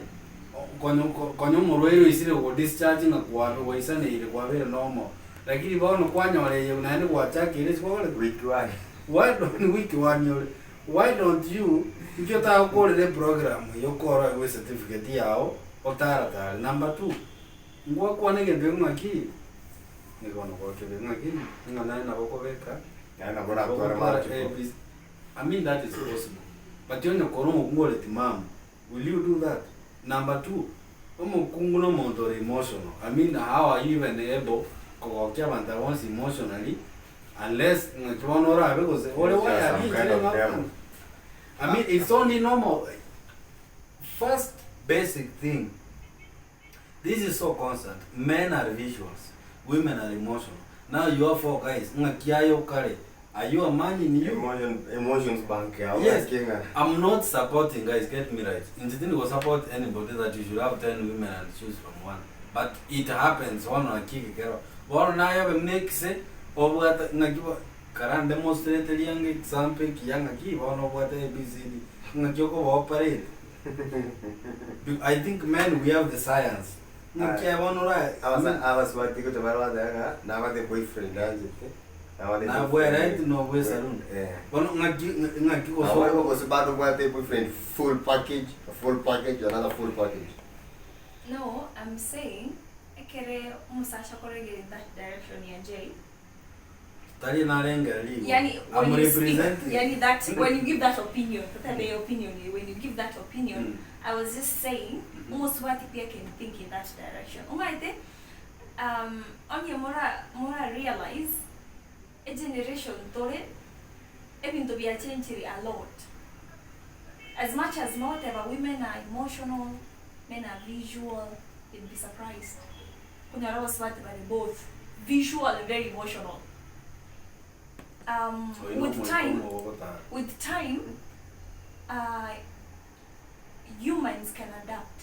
konye konye omorwaire oisire godischarge ng'a kwabe gwaisaneire kwabere normal. Lakini bono kwanyora eye naende gwachakire ase kwakorete Week one. Why don't week one ore why don't you inki otagokorera eprogram eye okore oegwe ecertificate yago otaratare. Number two, ngwakwana egento ekio ng'aki, nigo bono gwakebeka ng'aki, ng'a naye nabo okobeka Naye nabo nabo oratware ogotwara multiple. A, B, C. I mean that is possible. But onye kore omokungu ore timamu, will you do that? Number two, omokungu na omonto ore emotional. I mean how are you even able kogokia abanto aba bonsi emotionally unless ng'aki bono orabe gose ore Yes, waya some rinche kind of ring'ao devil. I mean, it's only normal. First basic thing, this is so constant. Men are visuals, women are emotional. Now you are four guys. Ng'aki aye okare. Are you a man in you? Emotion, emotions bank yao. Yes. Kinga. I'm not supporting guys, get me right. Inche tindi go support anybody that you should have 10 women and choose from one. But it happens, bono naki gekero. Bono naye obe buna ekise, obwate ng'aki bo kara ndemonstrate riange example ekiya ng'aki bono obwate ABCD. Ng'aki okoba operate. Be- I think men we have the science. Ng'aki aye bono ora Abasa abaswati gocha bare bateba ng'a nabate boyfriend anchete. Nabate Nabwe right nobwe saloon. Eh. Bono ng'aki ng'aki Abo gose gose bado obwate boyfriend full package, full package, another full package. No, I'm saying ekere omosacha akoregera in that direction ya Jay. tari narengera rigo. Yani I'm when you speak, representing. yani that when you give that opinion, totally your opinion, when you give that opinion, Mm. I was just saying omosubati pia can think in that direction. Omaete onye mora mora realize a generation tore ebinto biachenchiri a lot. As much as whatever women are emotional, men are visual, you'd be surprised. Kunyara abasubati bari both visual and very emotional. So, With time, Ogotara. with time, humans can adapt.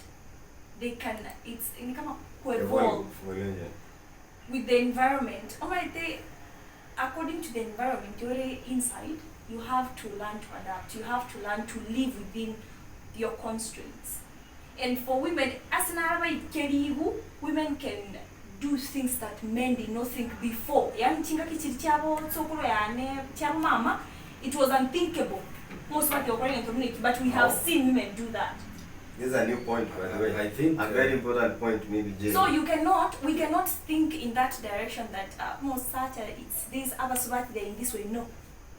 They can, it's ni kama kuevolve Evolve. with the environment. Omaete, according to the environment you're inside, you have to learn to adapt. You have to learn to live within your constraints. And for women, as an Araba women can do things that men did not think before. Yani chingaki chiri chabo tsokolo yane chabo mama, it was unthinkable. Most what they in community, but we have Oh. seen women do that. This is a new point, by the way. I think A very important point, maybe, Jay. So you cannot, we cannot think in that direction that Mosacha, it's this other Subati, they're in this way. No.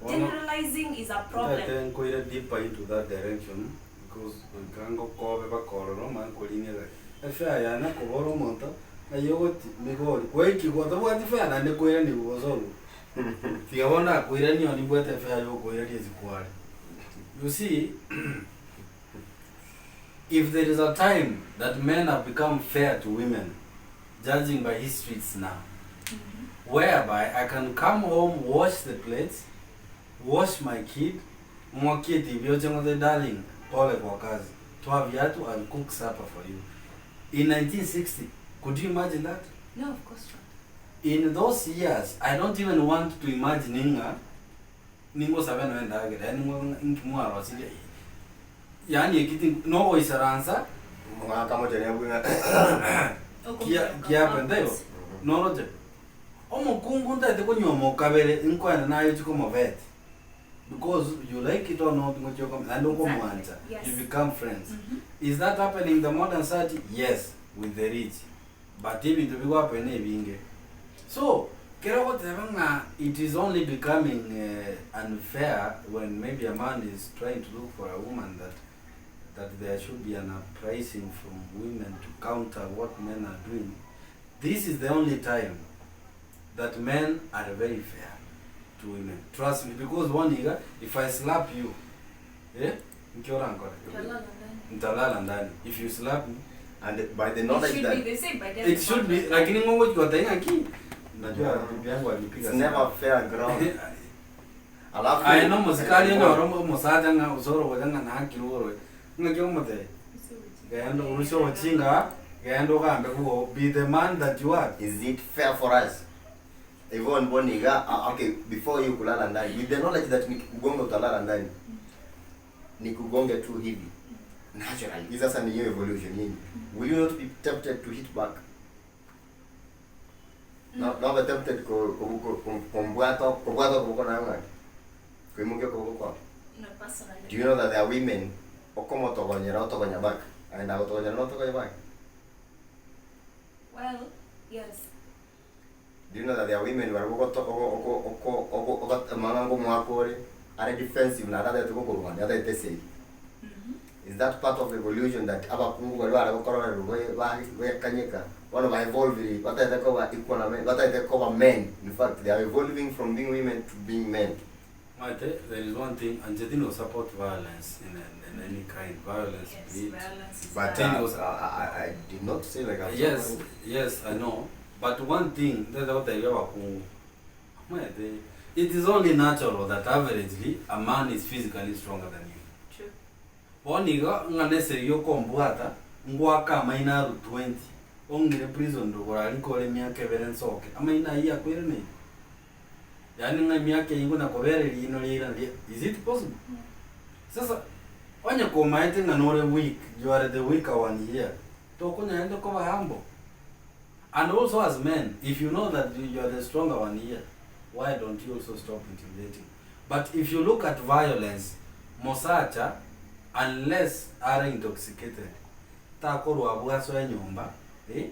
Generalizing is a problem. Ntate nkoira deeper into that direction because nkango kobe bakororo mankorinera efea yana kobora omonto nayogoti migori gwaikigwa tabwati fea naende koirani gosogo tiga bono akoirani oni bwate efea yokoirani ezikware. You see, if there is a time that men have become fair to women, judging by history, it's now, whereby I can come home, wash the plates, wash my kid, mwakie TV oche ngote darling, pole kwa kazi, toa viatu, I'll cook supper for you. In 1960, could you imagine that? No, of course not. In those years, I don't even want to imagine inga ningo sabe noenda agera yani ngo nkimwaro asije yani ekiti no oisaransa Mwaka moja ni abunga. Kia pendeyo noroche omokungu ntaete konywa mokabere nkwana nayo chikomovet because you like it or not ngochoko and okomwancha. Yes. You become friends. Mhm. Is that happening in the modern society? Yes, with the rich, but ebinto bigwapene ebinge. So kero goteba ng'a it is only becoming unfair when maybe a man is trying to look for a woman, that there should be an uprising from women to counter what men are doing. This is the only time that men are very fair to women. Trust me, because one nigga, if I slap you, eh? Nkiora nkora. Ntalala ndani. If you slap me, And by the It knowledge should that be the same by it should be lakini ngongo jikotainga ki najua Yeah. bibi yangu alipiga it's never fair ground. Alafu aye no musikali ndo ro musaja nga usoro goja nga nakiruro nga kyo mute gendo urusho ochinga gendo gambe kuo be the man that you are. Is it fair for us? Yvonne Boniga, okay, before you kulala ndani, with the knowledge that nikikugonga utalala ndani. Nikugonge tu hivi. Naturally. Hii sasa ni hiyo evolution yenu. Will you not be tempted to hit back? No, no be tempted ko ko ko kumbwata kumbwata kuboko nayo ngaki. Kuimukia kuboko kwako. No, personally. Do you know that there are women okomotogonyera otogonya back? Aenda gotogonyera no otogonya back. Well, yes. Do you know that there are women who are oko oko oko oko oko mangango mwakore are defensive na atatete gokorwania atatete sei. Is that part of evolution that abakungu bari baragokorora bekanyeka bono ba evolve batete koba equal na men batete koba men? In fact, they are evolving from being women to being men. Omanyete there is one thing anche tindi go support violence in in any kind, violence Yes, be it violence is But bad. I, I did not say like I'm Yes, supporting- yes, I know. But one thing ntete gotebia abakungu, omanyete it is only natural that averagely a man is physically stronger than you. True. Bono igo ng'a nese eyio okombwata, ngwake amaino arwe 20, ong'ire prison rogoro aria nkore emiaka ebere nsoke, amaino ayio akoiraneire? Yaani ng'a emiaka eyio ngonya kobera riino riairana ria, is it possible? Sasa onye komaete ng'a nore weak, you are the weaker one here, tokonyarete koba humble. And also as men, if you know that you are the stronger one here, why don't you also stop intimidating? But if you look at violence, mosacha unless are intoxicated, takorwa abwo asoe nyomba, eh,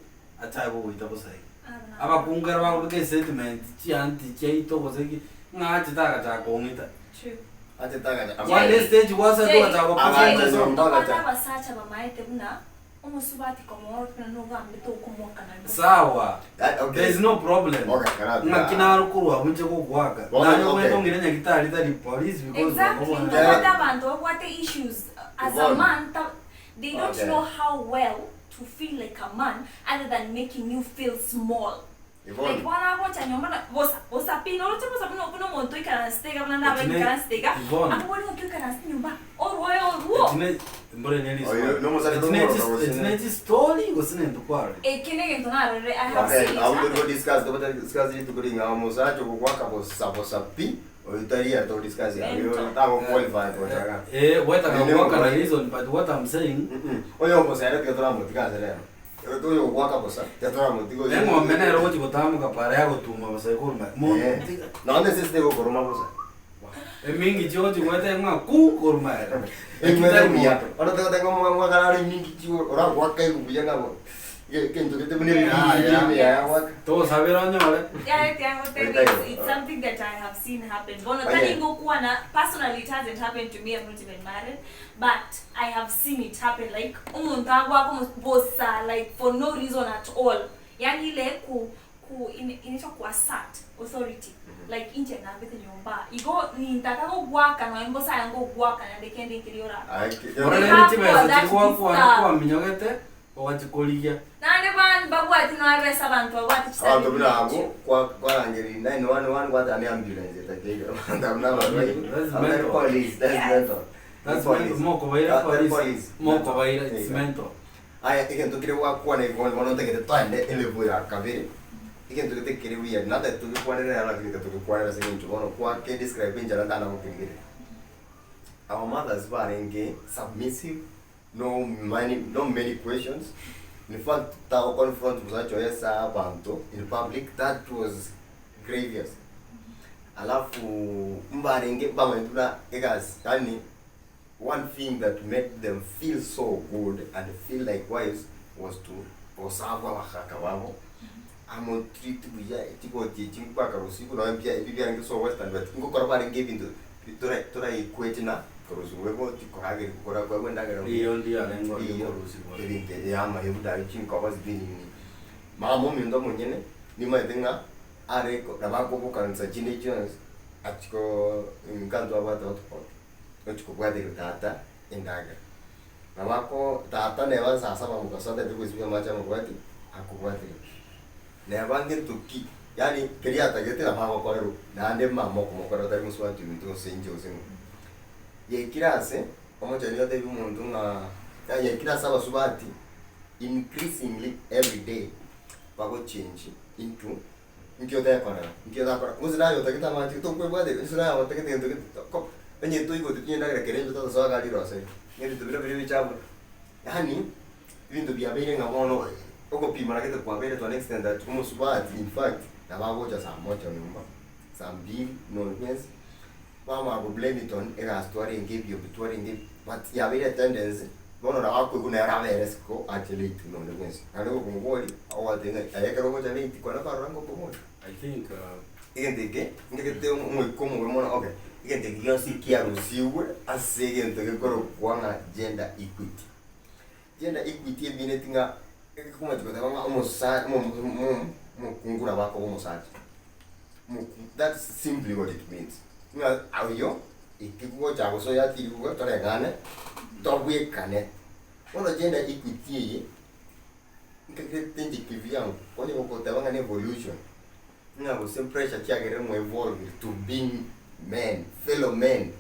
achake gogoita bosa iga. Abakungu ekero bakobeka estatement chianti chiaito gose ki, ng'a achete agachaka kong'ita. True. Achete agacha- One stage gwasoete Jay, ogachaka Agacha gokora nyomba Tokwana agacha. abasacha bamaete buna omosubati komoorokia buna nogambete okomoaka naende Sawa, That- okay. there is no problem. Okay, karatu. Ng'aki naro korwa abwo inche gogoaka. Bono, Naye okay. obwenerete ong'ire nyagitari tari police because Exactly. obwana- Ntobwate abanto babwate issues as a Yvonne. man ta, they don't Okay. know how well to feel like a man other than making you feel small. Like Yvonne. bono agocha nyomba na bosa bosa pi noroche bosa buna buna omonto oikaransete iga buna nabe Etine- nkaranste iga Yvonne. akobori ng'aki oikaranse nyomba orwoe orwo Etine mbore ne Oh, you- no more Etine no more etine story gose nento kwarore. eke ne egento narorire I have Okay, seen it abu tuko happen. discuss, tuko discuss ili tukuri ng'a omosacha ogokwaka bosa bosa pi, oyo tari ya to discuss ya. Oyo Mental. tako qualify kochaka. Eh, wetaka Nene goaka na ngokora- reason but what I'm saying Oyo omosacha tiga toramotiga ase rero. Oyo ogokwaka bosa, tiga toramotiga oyo. eng'ombe nere ogochi gotamboka para yagotuma bosa ekoruma. Monto Eh. tiga. Nonye sisi tigokoroma bosa. Emingi chiogochi goeta ng'a ku koruma ere. Eng'were buya. Ono togoteba ng'a omwaka nare emingi chi oragwaka igubuya ng'a bo. Egento gete buna Yeah, yeah. ebingi ya gwaka. Togosabera onyore. Yeah, yeah, it's, it's something that I have seen happen. Bono Okay. tari ngokuwa personally it hasn't happened to me, I'm not even married, but I have seen it happen like umuntu agwako bosa like for no reason at all. Yani ile ku ku inaitwa ku assert authority. Like inche nambete nyomba. Igo nintaka gogwaka no embosa yango gwaka na ndekende nkiriora. Ore We nere have chibesa all that chigwakwana stuff. kwaminyogete ogachikorigia. Nande ban babwati no abesa abantu babwati Abanto buna abwo kwarangeri 911 gwatana ne ambulance etakeire. Abanto abwo nabarwaire. That's Abanto mental. police, that's Yes. mental. That's Police. mental. Mokobaira That- that police. police. Mokobaira it's Yeah. mental. Aya egento kere gwakwana Yvonne bono ntagete toende elevel ya kabere. Egento gete kere buya not that togekwanera lakini togekwanera ase eng'encho bono kwake describe enchera ntanagokerigere. Our mothers barenge submissive, no many, no many questions. In fact, tago confront musacha oye ase abanto in public, that was grievous. Alafu mbarenge bamanyete buna egasi yaani one thing that made them feel so good and feel like wives was to gosabwa abagaka babo amo treat buya chigoti echi bakarusiwa nonya bia ebi biarenge so western but ngokora barenge ebinto tora toraikwete na korusiwa egoti korageri gokora koegwa endagera buya. Riyo ndiarenge ore Riyo, korusiwa. ebinto ebi amayo buna chinkoba sijui nini nini. Mama ominto omonyene nimanyete ng'a are ko nabo akobokansa chinde chionsi achiko nka ntwabwate hotpot ochia kobwateria tata endagera. Nabo ako tata neba saa saba mogaso atagete goesibia amache amabwati akobwateria. Neba ngento ki yaani keria atagete nabo agokorerwa naende mama okomokorera otari mosubati ominto gose inche gose ng'o. Yaikire ase, omochori otebia omonto ng'a yaikire ase abasubati increasingly everyday bagochange into nki otekorera, nki otakora, gose naye otagete amache tokwebwateria, gose naye otagete gento gete ko onye toigoti tonya endagera kere intwe togosoa iga riroseri, ng'a ebinto bire bire bichafu. Yaani, ebinto biabeire ng'a bono ogopimana gete kwabeire to an extent that omosubati in fact nabo agocha saa moja nyomba, saa mbili nonye bamanya ko blame it on egasi twarenge ebiombe twarenge ebi but yabeire etendency bono nabo akoigwa nere abere isiko ache late nonde bwensi. Naende gokomoboria, ogoteba ng'a aye ekero ogocha late kwana kwarora ng'a okoboria. I think Egento eke, ntagete omoika omobe mono okay, egento eke gionsi kiarusigwe ase egento gekorokwa ng'a gender equity. Gender equity emineti ng'a egekomanya goteba ng'a omosa omo omo omokungu nabo akoba omosacha. Moku that's simply what it means. Ng'a oyio itigocha gose oyo atirigwe toreng'ane, tobwekane. Bono gender equity eye, nkagerete inche kivyangu, onye gokoteba ng'a ne evolution, ng'a gose pressure chiagerire mwa evolve to being men, fellow men,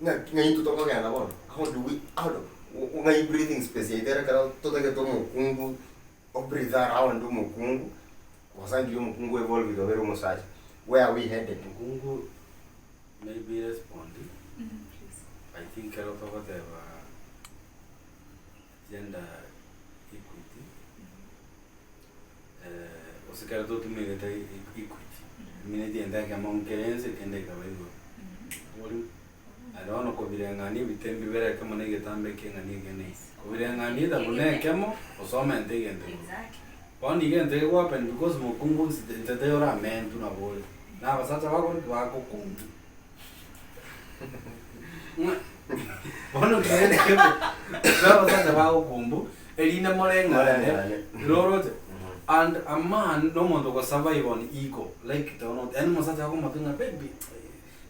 ng'aki ng'a intwe tokogenda bono, how do we, how do, ng'ai breathing space yaito ere ekero totagete omokungu o breathe around omokungu, gosangire omokungu evolvire obere omosacha, where are we headed? Mokungu maybe respond, Please. I think ekero togoteba gender equity, gose ekero totumerete equity, emineti egento ekemo nkere ense ekende ekaba igoro. Bori naende bono kobireng'ania ebite mbibere ekemo na egetambe ekeng'ani ekende ase. Kobireng'ania either buna ekemo gose omente egento igoro. Exactly. Bono iga egento kegohappen because mokungu nse inche taiyo oramentu nabo ore, na abasacha bakore ki? Bagokungu. Ng'a bono kende kebe, na abasacha bagokumbu, erinde moreng'ane, Moreng'ane. roroche? And a man na omonto ogosurvive on ego, like it or not, yaani omosacha akomotebia ng'a baby,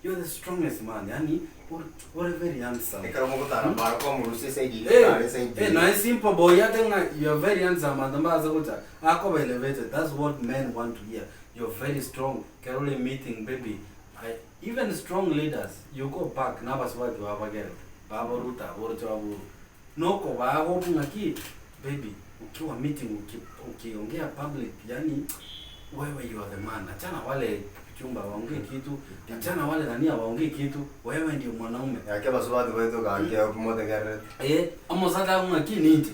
you are the strongest man, yaani ore ore very handsome. Ekero mogotara mara kwamorusia eside eye, Eh, otare eside eh, eye. naye simple boy ate ng'a you are very handsome abanto mbase gocha akoba elevated that's what men want to hear you're very strong kero ore meeting baby I, even strong leaders you go back na abasubati babagerete babaruta aboroche baboru nokobaa goku ng'aki baby ukiwa meeting uki, ukiongea public yani wewe you are the man achana wale chumba waongee kitu achana wale nani hawaongei kitu wewe ndio mwanaume Gaki abasubati baito gaki motegererete. Eh, omosacha agwo ng'aki ninche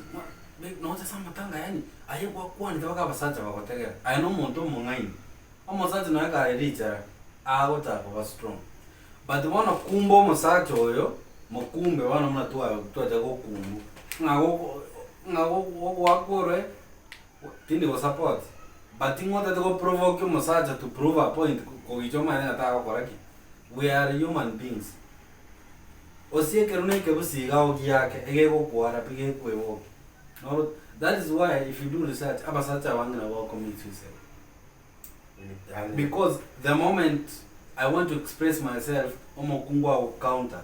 nocha ase amatanga yaani aye gwakwanete mpaka abasacha bagotegera aye na omonto omong'aini omosacha nonya kare richara agochaka koba strong but bono kumbe omosacha oyo mokumbe bono buna twa twacha gokumbu ng'a goko ng'a gogoakwa ore tindi gosupport but ng'o otagete goprovoke omosacha to prove a point kogicha omanyete ng'a tagokora ki? We are human beings. Gose ekero na ekebusi iga ogiake egegokwara pi gekwebokia. Noro that is why if you do research abasacha abange nabo bagocommit suicide. Because the moment I want to express myself, omokungu agocounter.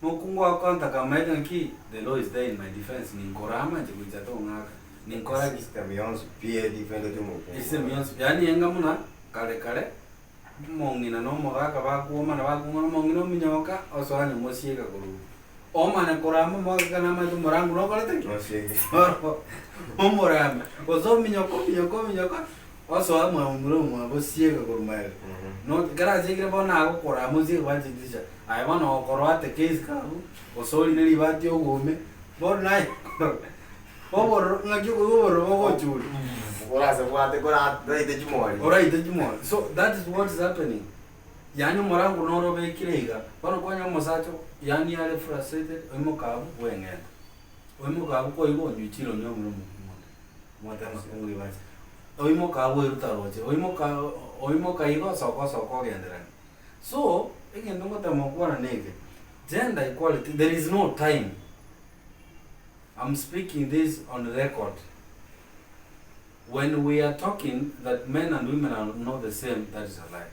Omokungu agocounter kamaete ng'aki the law is there in my defense ninkorama inche goicha tong'aka ninkora ki? System yonsi pi edefendete omokungu. System yonsi yaani enga buna kare kare Omong'ina na omogaka bakwomana, bakwomana omong'ina ominyoka, osoa nyuma osieka korwa igoro. Omane korama omogaka namanyete omorangu nokorete ki? Nosieke. Omorame, gose ominyoka ominyoka ominyoka, osoa mwa momura omwabo osieka korwa maega. No ekero asiekire bono agokorama osieke gwancha chidirisha, aye bono okorwa ate case kabu, gose orine ribati ogoume, bono naye obororo ng'aki okoigwa obororo bogochura. Orase bwate kora oraite chimori. Oraite chimori. So that is what is happening. Yaani omorango noro obekire iga, bono kwanyora omosacha yaani are frustrated, oimoka abwo bweng'enta. Oimoka abwo kwaigwa onywa chire onywa omoro omokungu onde. Omwate amakungu ribacha. Oimoka abwo oeruta roche, oimoka oimoka igo osoka osoka ogenderani. So, egento ngotema gokwana neke, gender equality there is no time. I'm speaking this on record. When we are talking that men and women are not the same, that is a lie.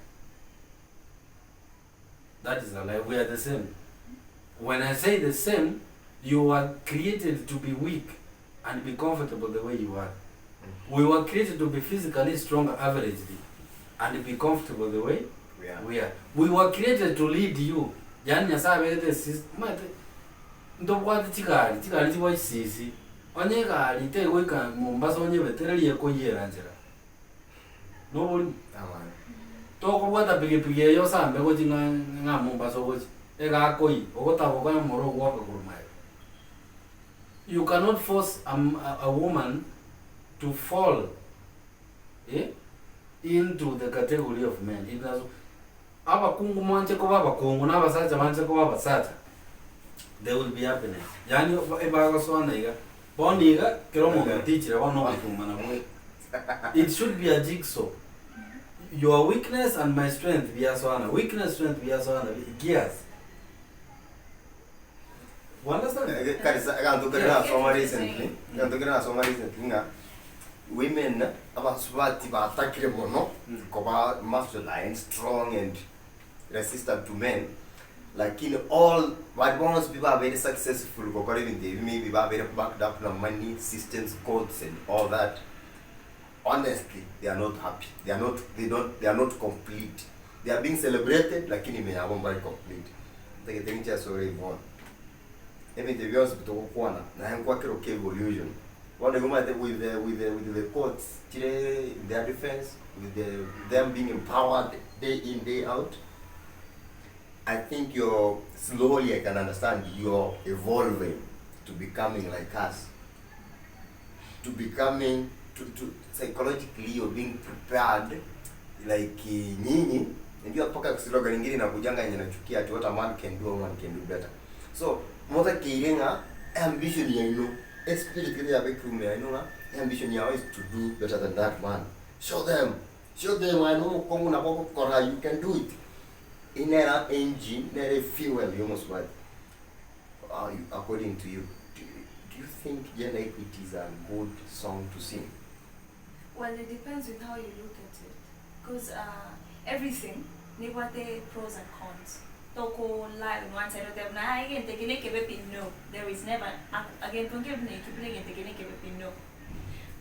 That is a lie. We are the same. When I say the same, you are created to be weak and be comfortable the way you are. We were created to be physically stronger averagely and be comfortable the way We are. we are. We were created to lead you. Yani Nyasaye abegete sis- omanyete ntobwate chigari, chigari chibwa chisisi, onye egari tegoika Mombasa onyebetererie ekoiyera nchera. Noborimo. Amana. Tokobwata pikipiki eye osambe gochi ng'a ng'a Mombasa ogochi, egakoiyia, ogotaboka onye omoro ogwoka korwa magega. You cannot force a, a woman to fall eh, into the category of men. It does, abakungu mwanche koba abakungu na abasacha banche koba abasacha, there will be happiness. Yaani ebagosoana iga, bono iga kera omonto otichire bono ogotumana bwe. It should be a jigsaw. Your weakness and my strength biasoana, weakness strength biasoana, gears. You understand? Karisa egento kere nasoma recently, egento kere nasoma recently ng'a women abasubati batakire mono koba masculine, strong and. resistant to men, lakini all baria bonsi pi babeire successful gokora ebinto ebi maybe babeire backed up na money, systems, courts and all that, honestly they are not happy, they are not they don't they are not complete, they are being celebrated lakini ime yabo mbari complete. Ntagete ng'iche ase ore Yvonne, ebinto ebi bionsi pi togokwana naye nkwakera oke evolution, bono igo omanyete with the with the with the courts chire in their defense, with the them being empowered day in day out, I think you're slowly I can understand you're evolving to becoming like us to becoming to, to psychologically you're being prepared like eh, nyinyi najua mpaka slogan ingine inakujanga yenye nachukia ati what a man can do a woman can do better so motakeire ng'a ambition yaino esprit kere yabe kiume yaino ng'a ambition yao is to do better than that man show them show them I know mokong'u nabo ogokora you can do it Inera engine nere fuel yomosubati according to you do, do you think gender equity is a good song to sing? Well, it depends with how you look at it because uh, everything nebwate pros and cons toko lie on one side otebe buna ah egento eke nekebe pi no there is never agento nkebe buna ekio buna egento eke nekebe pi no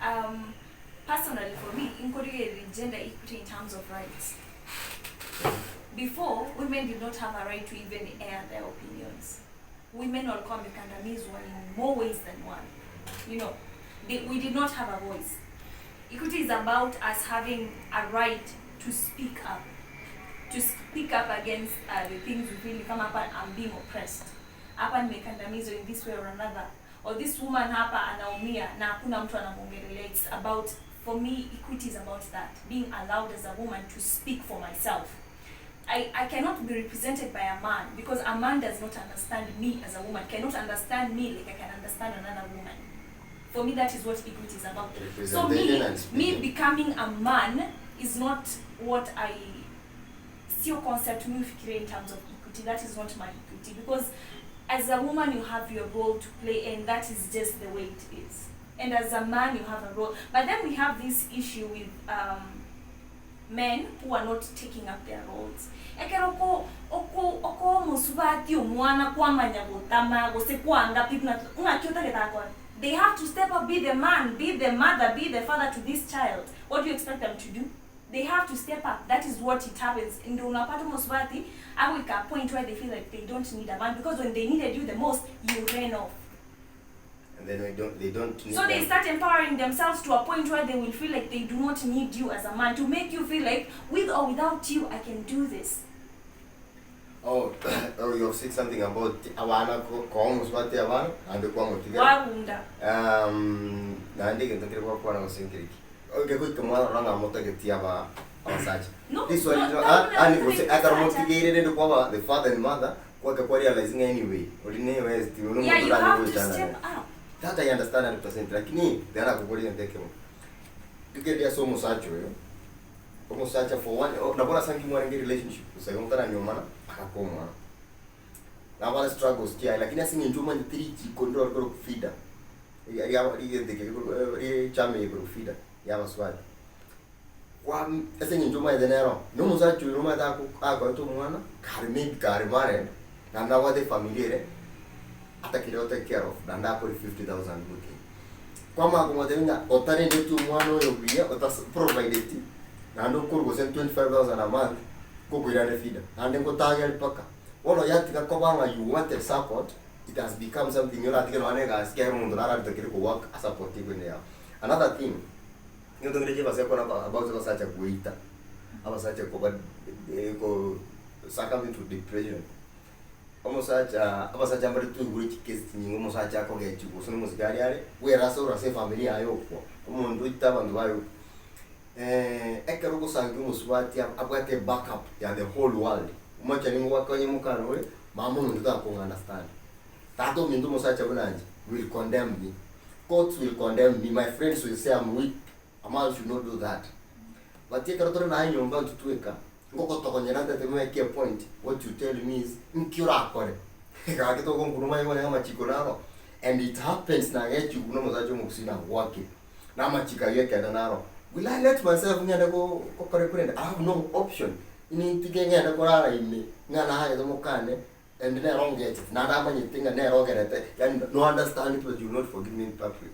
um, personally for me nkorigereria gender equity in terms of rights Before, women did not have a right to even air their opinions. Women walikuwa wamekandamizwa in more ways than one. You know, they, we did not have a voice. Equity is about us having a right to speak up. To speak up against the things we feel kama hapa I'm being oppressed. Hapa nimekandamizwa in this way or another. Or this woman hapa anaumia na hakuna mtu anamwongelelea. It's about for me equity is about that being allowed as a woman to speak for myself I, I cannot be represented by a man because a man does not understand me as a woman cannot understand me like I can understand another woman for me that is what equity is about so me Representation and me speaking. becoming a man is not what I sio concept mi ufikiria in terms of equity that is not my equity because as a woman you have your role to play and that is just the way it is and as a man you have a role but then we have this issue with um, men who are not taking up their roles ekero oko oko okoa omosubati omwana kwamanya gotama gose kwanga pi buna ng'aki otagete akore they have to step up be the man be the mother be the father to this child what do you expect them to do they have to step up that is what it happens ndo unapata omosubati agoika a point where they feel like they don't need a man because when they needed you the most you ran off And then they don't they don't need So they them. start empowering themselves to a point where they will feel like they do not need you as a man to make you feel like with or without you I can do this. Oh, oh, you have said something about abana ko komosubati abana naende kwamotiga Wagunda. um naende egento nkere gwakwana gose nkere ki oike goika mwarora ng'a motageti aba abasacha No, this one no, is no, ah, no, ani no, gose no, ekero no, motigeire rende kwaba the father and mother kwake kwa realizing anyway ori ne west ori Yeah, omonto you oranyare have to goechana step nere. up. That I understand 100% lakini then akugora egento ekemo. Rigereria ase omosacha oyo, omosacha for one o nabo ase nki mwarenge relationship gose igo motaranyuomana agakoa omwana. Nabwate struggles chiaye lakini ase eng'encho omanyete richiko ndiro rikore feeder ria ria rigento eke rikorwa richama eye ekorwa feeder ya abasubati. Kwa ase eng'encho omanyete nero, na omosacha oyo nomanyete ako akoete omwana kare maybe kare married naende nabwate efamiri ere atakire go take care of naende akore 50,000 gotiga. Kwamanya komotebia ng'a otarendeti omwana oyo buya otas provideti naende okorwa gose 25,000 a month kokoirane feeder naende ngotageria mpaka. Bono yatiga koba ng'a you wanted support it has become something oratige nonya na egasi ekiagera omonto naro atakire ko work asupport ekwende yao. Another thing, nigo tong'ereti chibase kona about abasacha goita, abasacha koba ko succumb into depression. Omosacha abasacha mbare twaigure chikesi chinyinge omosacha akogechigwa gose na omosigari are, bwerasore ase efamiri yaye okwa, omonto oite abanto baye okwa. Ekero ogosangia omosubati abwate ebackup ya the whole world, omochani ngobakonye mokano ore, mama omonto takong'a understand. Tata ominto omosacha buna inche will condemn me, courts will condemn me, my friends will say I'm weak, a man should not do that. But ekero tore naye nyomba intwe tweka, ngogotogonyera ntete make a point, what you tell me is, nki orakore? Gaki togonkuna omanye bono amachiko naro, and it happens nagechigwa buna omosacha omogusii nagwakire, na amachiko aywo ekende naro. Will I let myself ng'ende go gokora ekurende? I have no option. Nintige ng'ende korara ime, ng'a nagete mokane, and nere ongechete, naende amanyete ng'a nere ogerete, yaani no understand it but you will not forgive me in public.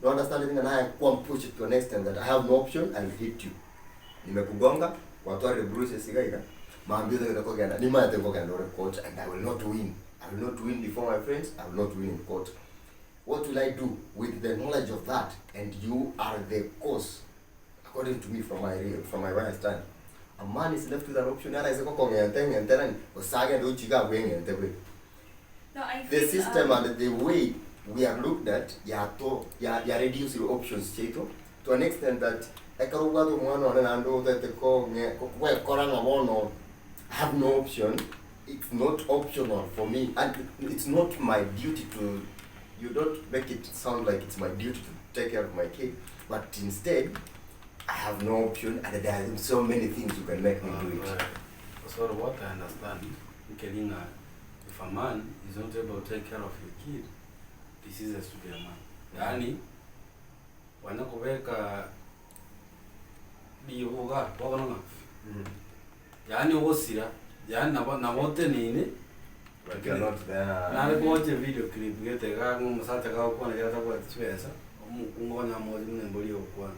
No understand it ng'a naye kwampush to an extent that I have no option, I will hit you. Nimekugonga, gwatwarire bruises iga iga, mambia otagete kogenda, nimanyete nkogenda ore court and I will not win. I will not win before my friends, I will not win in court. What will I do with the knowledge of that and you are the cause according to me from my from my where I stand a man is left with an option araise gokong'enta eng'ente nani gose agende gochia iga abwo eng'ente bweka. No, I The feel, system um, and the way we are looked at yato ya ya reduce options chiaito to an extent that ekero obwate omwana one naende otagete kong'e gwekora ng'a bono I have no option it's not optional for me and it's not my duty to you don't make it sound like it's my duty to take care of my kid but instead I have no option and there are so many things you can make me do it. Right. So what I understand, nkeri ng'a if a man is not able to take care of your kid, he ceases to be a man. Yaani wanya kobeka ribuga bono ng'a yaani ogosira yaani nabo nabo oteneine But you're not there. nare kogocha video clip gete iga ng'a omosacha gagokwana ekero atabwati chibesa, omokungu onya amoche buna embori egokwana.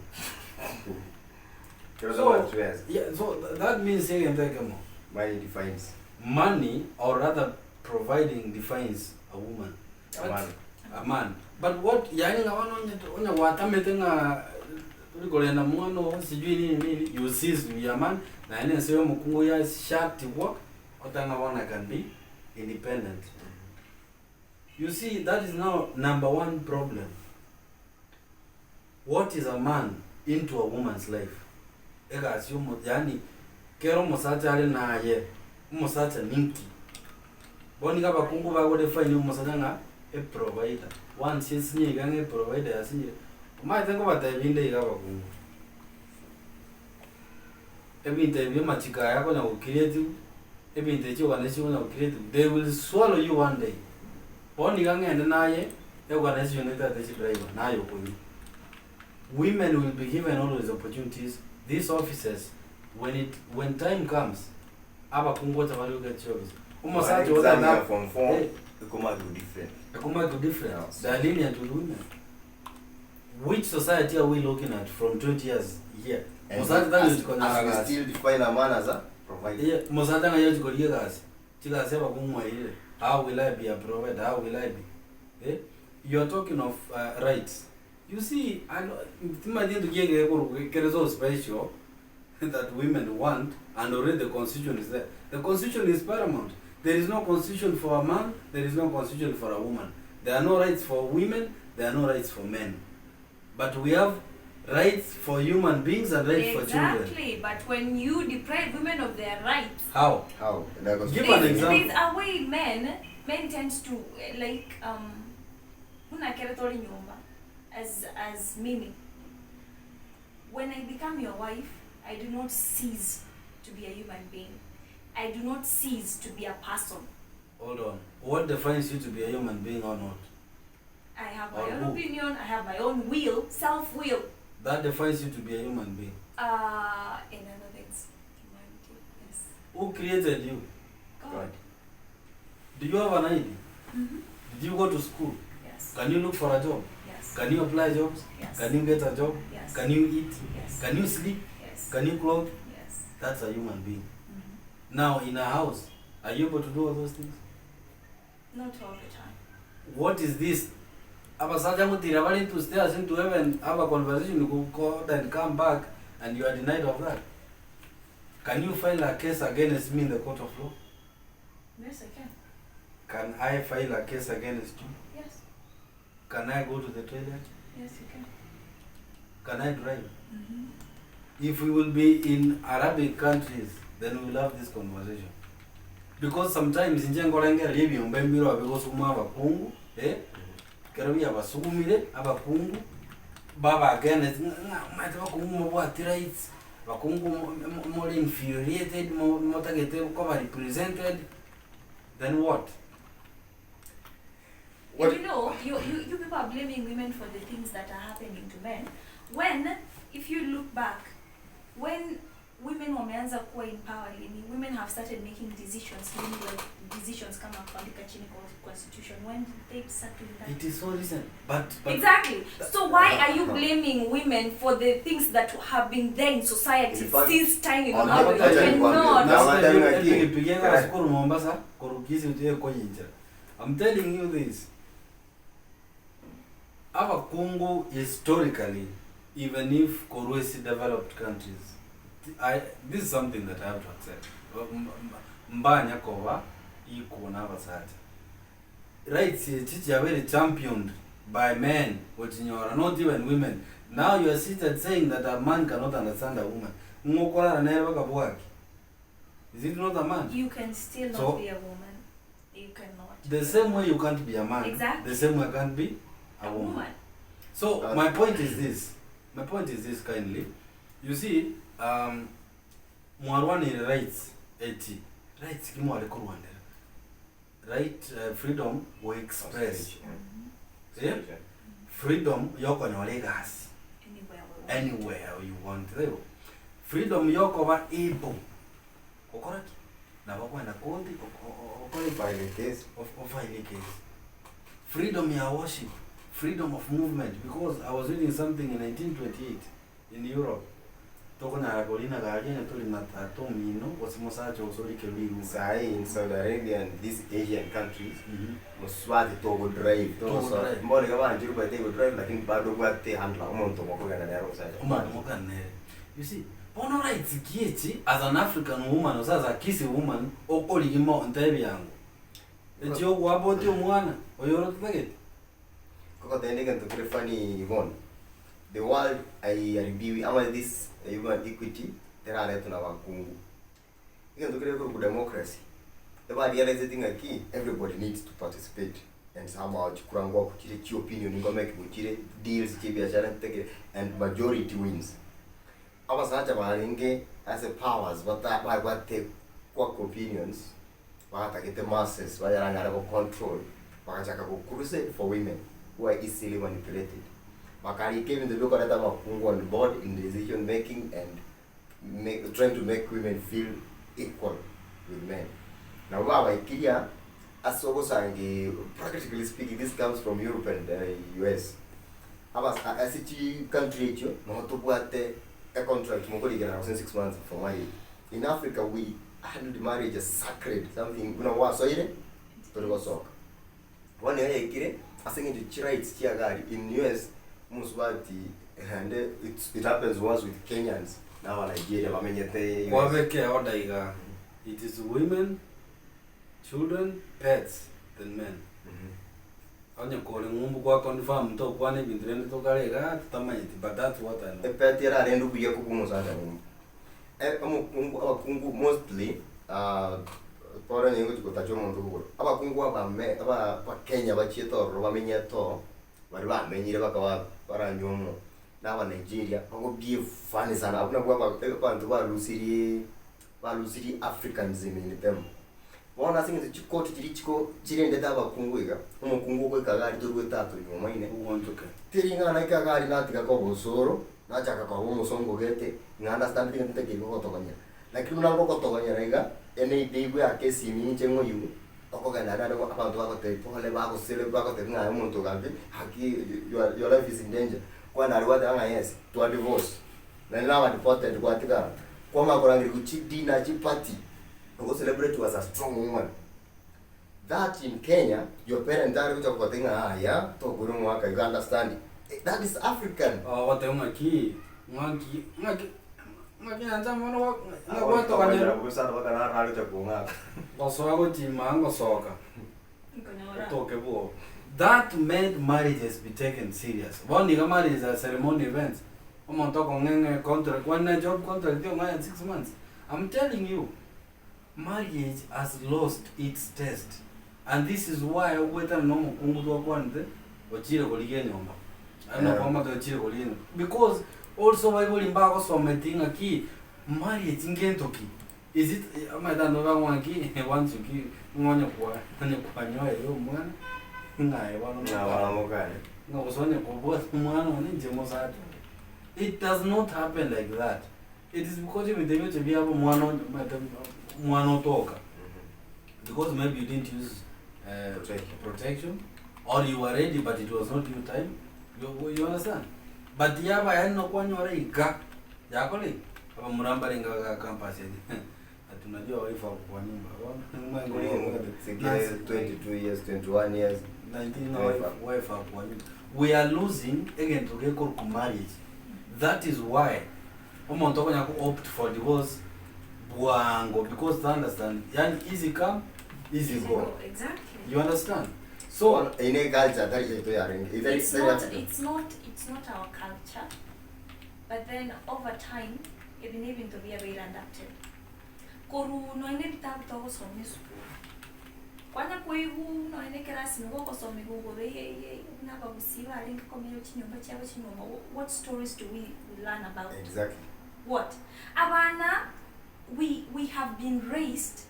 You're So- not there. Yeah, so that means egento ekemo. Money defines Money or rather providing defines a woman. a But- man. A man. But what yani ng'a bono onye onye gwatamete ng'a tori korenda mwana oo sijui nini nini, you cease to be a man, naende ense ya omokungu yashatigwa, oteba ng'a bono I can be independent. You see, that is now number one problem. What is a man into a woman's life? Egasi omo yaani kera omosacha are naye, omosacha ninki? Bono nigo abakungu bagodefine omosacha ng'a eprovider. Once esinye iga ng'a eprovider yasinyire, omanyete nkobatebia inde iga abakungu, ebinto ebi amachiko aya akonya gocreatiwa, ebinto ebi chiorganization chikonya gocreatiwa, they will swallow you one day. Bono iga ng'ende naye, eorganization etagete chidriver, naye okonywa. Women will be given always opportunities, these offices, when it when time comes, abakungu gocha bare goika chiofisi. Omosacha Exam otata ya form 4 Eh. ikoma to different. Akuma to different. Yes. They are lenient with women. Which society are we looking at from 20 years here? And Mosacha tani as, chikonya as we gasi. still define a man as a provider. Yeah, mosacha nga yochikoria gasi. Chigasi abakumwairire. How will I be a provider? How will I be? Eh? You are talking of rights. You see, I know, timati ndu kienge kere so special that women want, and already the constitution is there. The constitution is paramount. There is no constitution for a man, there is no constitution for a woman. There are no rights for women, there are no rights for men. But we have rights for human beings and rights for children. Exactly, but when you deprive women of their rights, How? How? And I was- Give an there's, example. there's a way men men tend to like huna kere tori nyumba as mimi. When I become your wife, I do not cease to be a human being. I do not cease to be a person. Hold on. What defines you to be a human being or not? I have my Or own who? opinion, I have my own will, self will. That defines you to be a human being. In other things, humanity. Yes. Who created you? God. God. Do you have an ID? Mm-hmm. Did you go to school? Yes. Can you look for a job? Yes. Can you apply jobs? Yes. Can you get a job? Yes. Can you eat? Yes. Can you sleep? Yes. Can you clothe? Yes. That's a human being. Mm-hmm. Now, in a house, are you able to do all those things? Not all the time. What is this? Abasacha ngutira bari to stairs into heaven, have a conversation, you go God and come back, and you are denied of that. Can you file a case against me in the court of law? Yes, I can. Can I file a case against you? Yes. Can I go to the toilet? Yes, you can. Can I drive? Mm-hmm. If we will be in Arabic countries, then we will have this conversation. Because sometimes inche nkorengereria ebiombe mbiro abigosukuma abakungu, eh? Kero biabasukumire abakungu baba against ng'a omanyete bakungu mobwati rights, bakungu more infuriated, motagete koba represented, then what? What- You know, you people are blaming women for the things that are happening to men. When, if you look back, when Women wameanza kuwa empowered lini? Women have started making decisions lini? Like decisions kama kuandika chini kwa constitution. When did they start doing that? It is so recent. But Exactly. So why are you blaming women for the things that have been there in society In fact, since time on immemorial? the- You Acha nikwambie. cannot. Na watamu ya king. Nipigie Correct. shukuru Mombasa korukisi utie koyinjira. I'm telling you this. Abakungu historically, even if Korwesi developed countries, I, this is something that I have to accept. Mbanya koba iko na abasacha. Rights echi chiabere championed by men gochinyora, not even women. Now you are seated saying that a man cannot understand a woman. Ng'okorara nere bakabwaki. Is it not a man? You can still not So- be a woman. You cannot. The same way you can't be a man, Exactly. the same way I can't be a A woman. woman. So my point is this. My point is this kindly. You see, mwarwanire rights eti rights ki mware korwanera right freedom we express eh? Freedom yokonyora egasi Anywhere we want. Anywhere you want there freedom yokoba able gokora ki nabo kwenda koti okore File a case. Of file a case. Freedom ya worship, freedom of movement, because I was reading something in 1928 in Europe. Tokonyara korina gari onye tori na tata omino gose mosacha gose orike riruga. Sahi in Saudi Arabia and these Asian countries, muswati togo drive. Togo drive. Mbona kama anjiri kwa tego drive lakini bado kwa te handla umuntu mokogana nero musacha. Omonto mokanere. You see, bono rights ki echi as an African woman gose as a Kisii woman okorigima ontebi yango. Echi ogwaboti omwana oyo ore totagete. Koko tende gento kire funny Yvonne. The world aiharibiwi ama this human equity teraletwa na wakungu. Egento kire kuri democracy. Eba realize ng'aki everybody needs to participate and somehow chikurangwa kuchire chi opinion ngome kibuchire deals chi biashara ntekere and majority wins. Abasacha barenge as a powers but bagwate kwa opinions bagatagete masses bayarangara ko control bagachaka go crusade for women who are easily manipulated. Bakarika ebinto biokoreta abakungu on board in decision making and trying to make women feel equal with men. Now babaikiria asogosangi, practically speaking, this comes from Europe and US. Abas ase chi country ekio no tobwate a contract mokorigana within 6 months for marriage. In Africa we handled marriage as sacred something buna wasoire tori gosoka. Bono yaikire ase eng'encho chi rights chiagari in US musubati and it happens once with Kenyans na aba Nigeria bamenyete US. Kwabeke order iga. It is women, children, pets, then men. Onye kore ng'umbu kwa confirm tokwana ebinto rende tokare iga totamanyeti, but that's what I know. Epet erarende obuya kobua omosacha ng'umbu. Omokungu abakungu mostly tore onye ngochi gotacha omonto kogoro. Abakungu abame aba abakenya bachiete ororo bamenyete oo, baria bamenyire bakaba baranywa omo, na aba Nigeria bago behave funny sana abwo nabwo aba abanto barusirie barusirie Africanism in them. Bono ase eng'encho chikoti chiria chiko chirendete abakungu iga, omokungu ogoika iga aria torwete atonywa omaine, Ogonchoke. teri ng'a naika iga aria natiga koba osoro, nachaka koba omosongo gete, ng'a understand egento ntakeire gogotogonyera. Lakini buna ngogotogonyera iga, ene ide goaka esimi inche ng'oigwe, okogenda naende abanto bagotebia pole bagosere bagotebia ng'a aye omonto ogambi, haki your life is in danger. Kwani aria gwateba ng'a yes, twa divorce. Naende naba deported gwatigara. Kwamanya korangeria chi dinner chi party, ogo celebrate as a strong woman. That in Kenya, your parent are gocha gogotebia ng'a aya, tokore omwaka you understand. That is African. Ogoteba ng'aki, ng'aki, ng'aki, ng'aki nyancha mono ng'a gwatogonyera. Sana mpaka narare gocha kong'aka. Gosoa gochima ngosoka. Nkonyora. Otoke bwo. That made marriages be taken serious. Bono iga marriages are ceremony events. Omonto okong'eng'e contract, kwane job contract ong'aya 6 months. I'm telling you, marriage has lost its taste. And this is why ogwetana na omokungu twakwanete ochire korigia enyomba. Aye Yeah. nokwamate ochire korigia enyomba. Because also baibori mbagosometi ng'aki marriage ngento ki? Is it amaete ande bagwa ng'aki once you give ng'onye kwa onye kwanyoeire omwana ng'aye bono Ng'a bamokane. ng'a gose onye kobwata omwana one inche mosacha. It does not happen like that. It is because ebinto ebio gocha biaba omwana onye omanyete omwana otoka because maybe you didn't use Protection. protection or you were ready but it was not due time, you you understand? But yaba yaani nokwanyora iga, yakora ki? Abamura mbarenge iga campus eye ati unajua wife ako kwa nyumba bono Zingine 22 years, 21 years. 19 na wife, wife ako kwa nyumba. We are losing egento gekorokwa marriage. That is why omonto okonya ko opt for divorce bwango because to understand yani easy come easy go. Exactly. You understand? So Ine culture tari yaito yarenge. Itari It's tari not, Africa. it's not, it's not our culture. But then over time, ebi na ebinto biabeire adapted. Korwa nonya na ebitabu togosoma esukuru, kwanya koigwa nonya na ekerasi nigo ogosomigwa igoro eye buna abagusii barenge komenya chinyomba chiabo chinyomba, what stories do we learn about? Exactly. What? Abana, we, we have been raised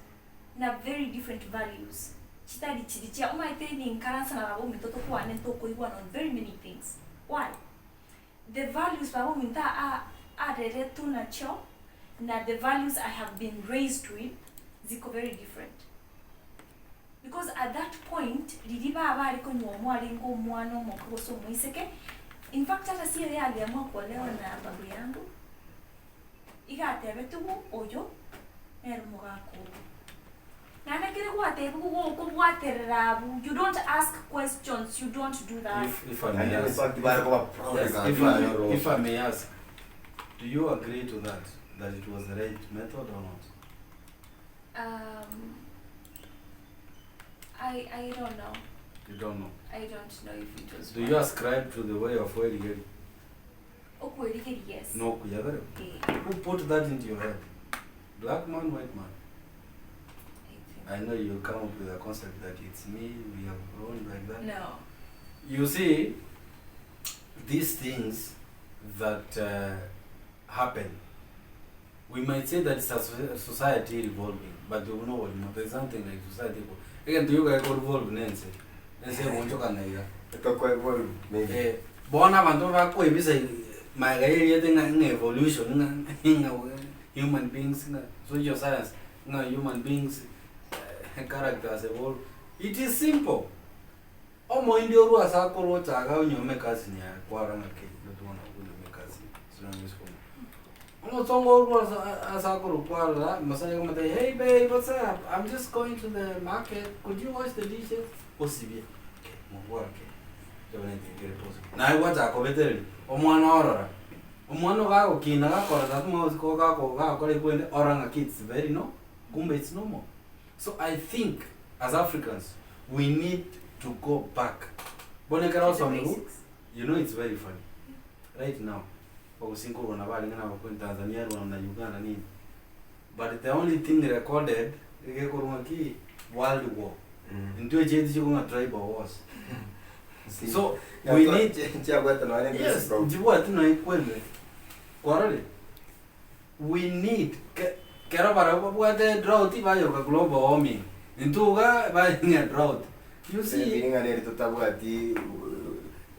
na very different values. Chitari chiri chia, omanyete ninkaransa na baba ominto tokwane ntokoigwana on very many things. Why? The values baba ominto a- areretwe nachio na the values I have been raised with ziko very different. Because at that point, riria baba are konywa arenge omwana omoke gose omoiseke, in fact hata si ere aliamua kuolewa na babu yangu, iga atebetigwe oyo nere omogaka ogo. Naende ekere gwatebigwe gokobwaterera abwo, you don't ask questions, you don't do that. if I And may in ask, fact, bari kuba proud yes, ga- if, bari I, ro- if I may ask, do you agree to that? That it was the right method or not? I don't know. You don't know. I don't know if it was Do you ascribe to the way of Werigeri? Okwerigeri, yes. No, kuyabere. Eh, Who put that into your head? Black man, white man? I I think. know you come up with a concept that it's me, we have grown like that. No. You see, these things that happen, we might say that it's a society revolving, but you know what, there's something like society. Again, do you guys revolve nense? Nense bonchoka na iga. Toko evolve, maybe. Eh, bona abantu bakwebisa maega yete nga nga evolution nga nga human beings nga social science nga human beings characters evolve. It is simple. Omoindi orwa ase akorwa ochaga onyome cousin yaye kwara ng'aki notwana onyome cousin sinangesikomo omosongo orwa ase akorwa kwarora masai komotebia hey babe what's up I'm just going to the market could you wash the dishes osibie okay mobwara ke naye gwachaka kobetereria omwana orora omwana ogagokina gakora tatu gako gakora ekwende ora ng'aki it's very no kumbe it's normal. So I think as Africans we need to go back. Bonekera To the osomigu, basics. you know it's very funny. Right now, bagusinkurwa na baringa na bakwen Tanzania, Rwanda, Uganda nini. But the only thing recorded igekorwa ki world war. Ndio cheti chikonga tribal wars. See. So Yeah, we so need chiabwate nonye Yes, this problem. njibwate no ikwende. Kwarore. We need kero bara babwate drought bayoka global warming. Ntuga bainga drought. You see, Biringa neri tutabwati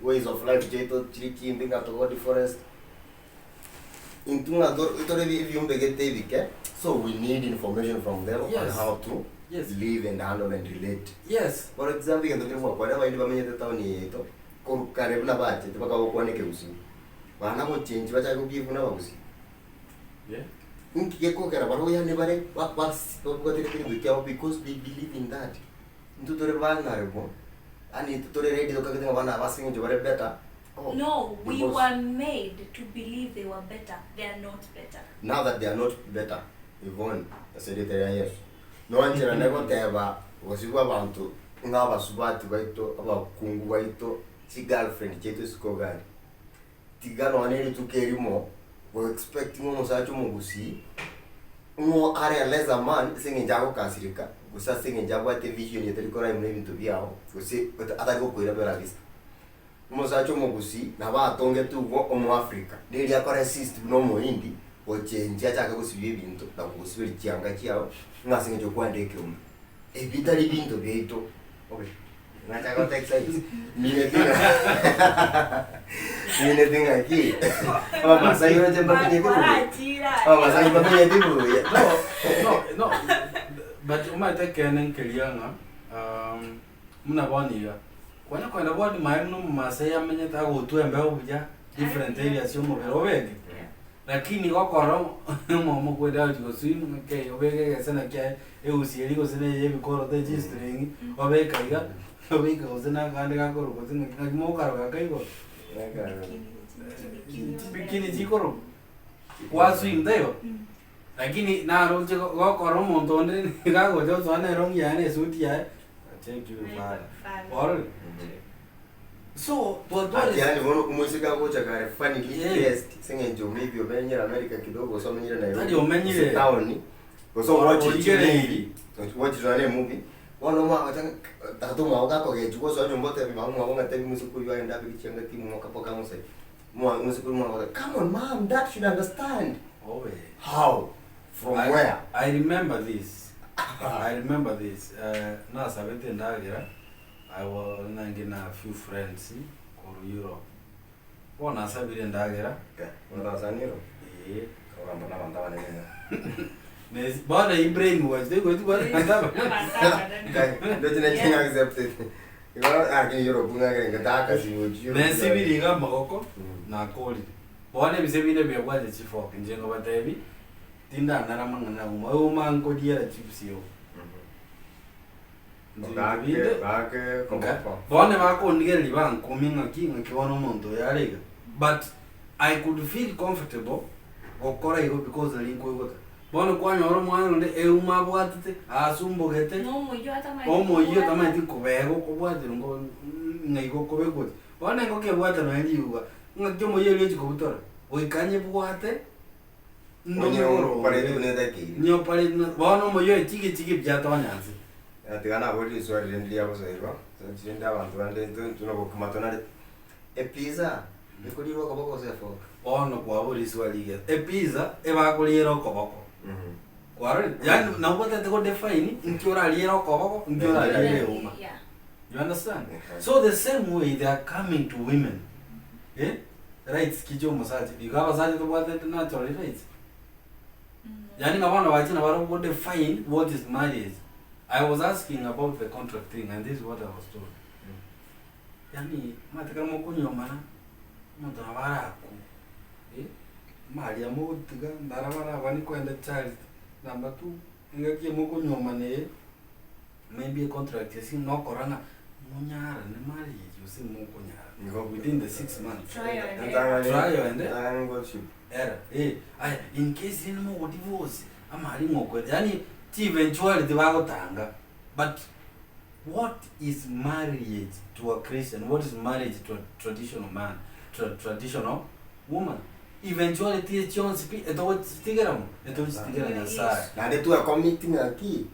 ways of life chetu chiri chimbi nga togo deforest. Intunga tore viumbe gete ibike. So we need information from them on Yes. how to Yes. live and handle and relate. Yes. For example, gento kiri mwakwana baindi bamenyete town yetu. Korukare buna bachete bakagokwana ekegusi. Bana gochenji bachake kobiebuna bagusi. Yeah. Nkigekokera barabwo yani bare babwatire kintu kiabo because they believe in that. Intwe tore vulnerable. Yani intwe tore ready tokagete ng'a bana aba ase eng'encho bare better. Oh, No, we because were made to believe they were better. They are not better. Now that they are not better, Yvonne, ase erieta ria Yesu. Nonchera negoteba gosibwa abanto ng'a abasubati baito, abakungu baito, chigirlfriend chiaito isiko gari. Tiga nonye rituko erimo, go expect ng'a omosacha omogusii, ng'o arealize a man ase eng'encho agokasirika, gose ase eng'encho abwate vision etari korima ebinto biago, gose atari gokoira bera vista. Omosacha omogusii nabo atongete igo omoafrica, neri akoresist buna omohindi, gochenji achake gosibia ebinto na kogosiberia chianga chiago, ng'a ase eng'encho kwande ekeombe. Ebi tari binto biaito. Okay. Nacha go take sides. Mine tinga. Mine tinga ki. Abamasai roche mbamenyete buya. Barachira. Abamasai mbamenyete buya. No, no, no. But omanyete ekeene nkeria ng'a muna bono iga, kwanya kogenda bwati maye buna omomasai amenyete agotwa embeo buya, different areas chia omobere obeke, lakini gokora omomo kwenda agochi goswim ng'ake obeke egesena kiaye, eusi eria gose na eye ebikoroto echistring, obeka iga, obeka gose na akande gakorwa gose ng'aki ng'aki mokaroka aka igoro. Chibikini chikorokwa, kwaswim taibo? Lakini naroche go- gokora omonto onde niga agocha gosoa na erongi yaye na esuti yaye, cheki oyo fala. Ororire? So, twatwarire Ati yaani bono omoiseke agocha kare funnily Yeah. dressed ase eng'encho maybe omenyire America kidogo gose omenyire Nairobi Tari omenyire. gose town gose owachire Origereiri. movie owachire nonye na emovie bono omagocha ng'a tata omwabo gakogechiwa gosoa nyomba otebi mama omwabo ng'a tebi moiseke oywo agende abeke chianga timoka mpaka amosai Mwa omoiseke oywo omwabo come on mum dad should understand Obe. how from I- where I remember this. I remember this. Nasabete endagera, I wa nange na few friends korwa Europe. Bono nasabire endagera, Otasanire eh, ogamba na abanto abanene nesi bono eywo brainwash toigweti bono abanto aba- ndoche nachinga accepted igo lakini Europe ng'akere ngataka sibuchi Nesibiri iga amagoko, nakorire. Bono ebise binde biabwate chifork, inche nkobatebi, tindanara amang'ana agwo, euma nkoriera chips igo. Inche ebinto binde, bake nka bono bakondigereria bankumia ng'aki ng'aki bono omonto oyo are iga. But I could feel comfortable gokora igo because nari nkoigota. Bono kwanyora omwana onde euma abwatete, asumbogete, Nomoyio atamaeti omoyio kobwata. otamanyeti kobega okobwatera nko ng'a igo okobekwa oti. Bono engoko ebwate nonya riuga, ng'aki omoyio oria ochia kobutora, goika nyebwate, ndome boronge, nyopareti na bono omoyio oyo chige chige biatonya nse. Tiga naborie riswali rinde ria bosa igo, rinde abanto bande intwe nobokima tonarete, epizza ekorirwa okoboko gose efork? Bono kwaboria riswali iga, epizza ebakoriera okoboko, kwarorire? Yaani nabo otagete godefine nki orariere okoboko, nki orariere euma. Yeah. You understand? So the same way they are coming to women, eh, rights ki chia omosacha, igo abasacha tobwate natural rights. Yaani ng'a bono bachire nabarobwo go define what is marriage. I was asking about the contract thing and this is what I was told. Yaani omanyete ekero mokonyuomana, omonto nabo arakwe, eh, maria mogotiga ndara barabani kogenda charity. Number two, engaki mokonyuomana eye, maybe econtract ase nokora ng'a monyarane marriage gose mokonyarana within the 6 months. Trial and error. Trial and Entang'ani courtship. Error, eh, aya in case rende mogodivorce amari mokoeta yaani chi eventuality bagotanga but what is marriage to a Christian, what is marriage to a traditional man, to a traditional woman? Eventuality echi chionsi pi etogochitigera ng'o? Etogochitigera Nyasaye. Naende twecommit ng'aki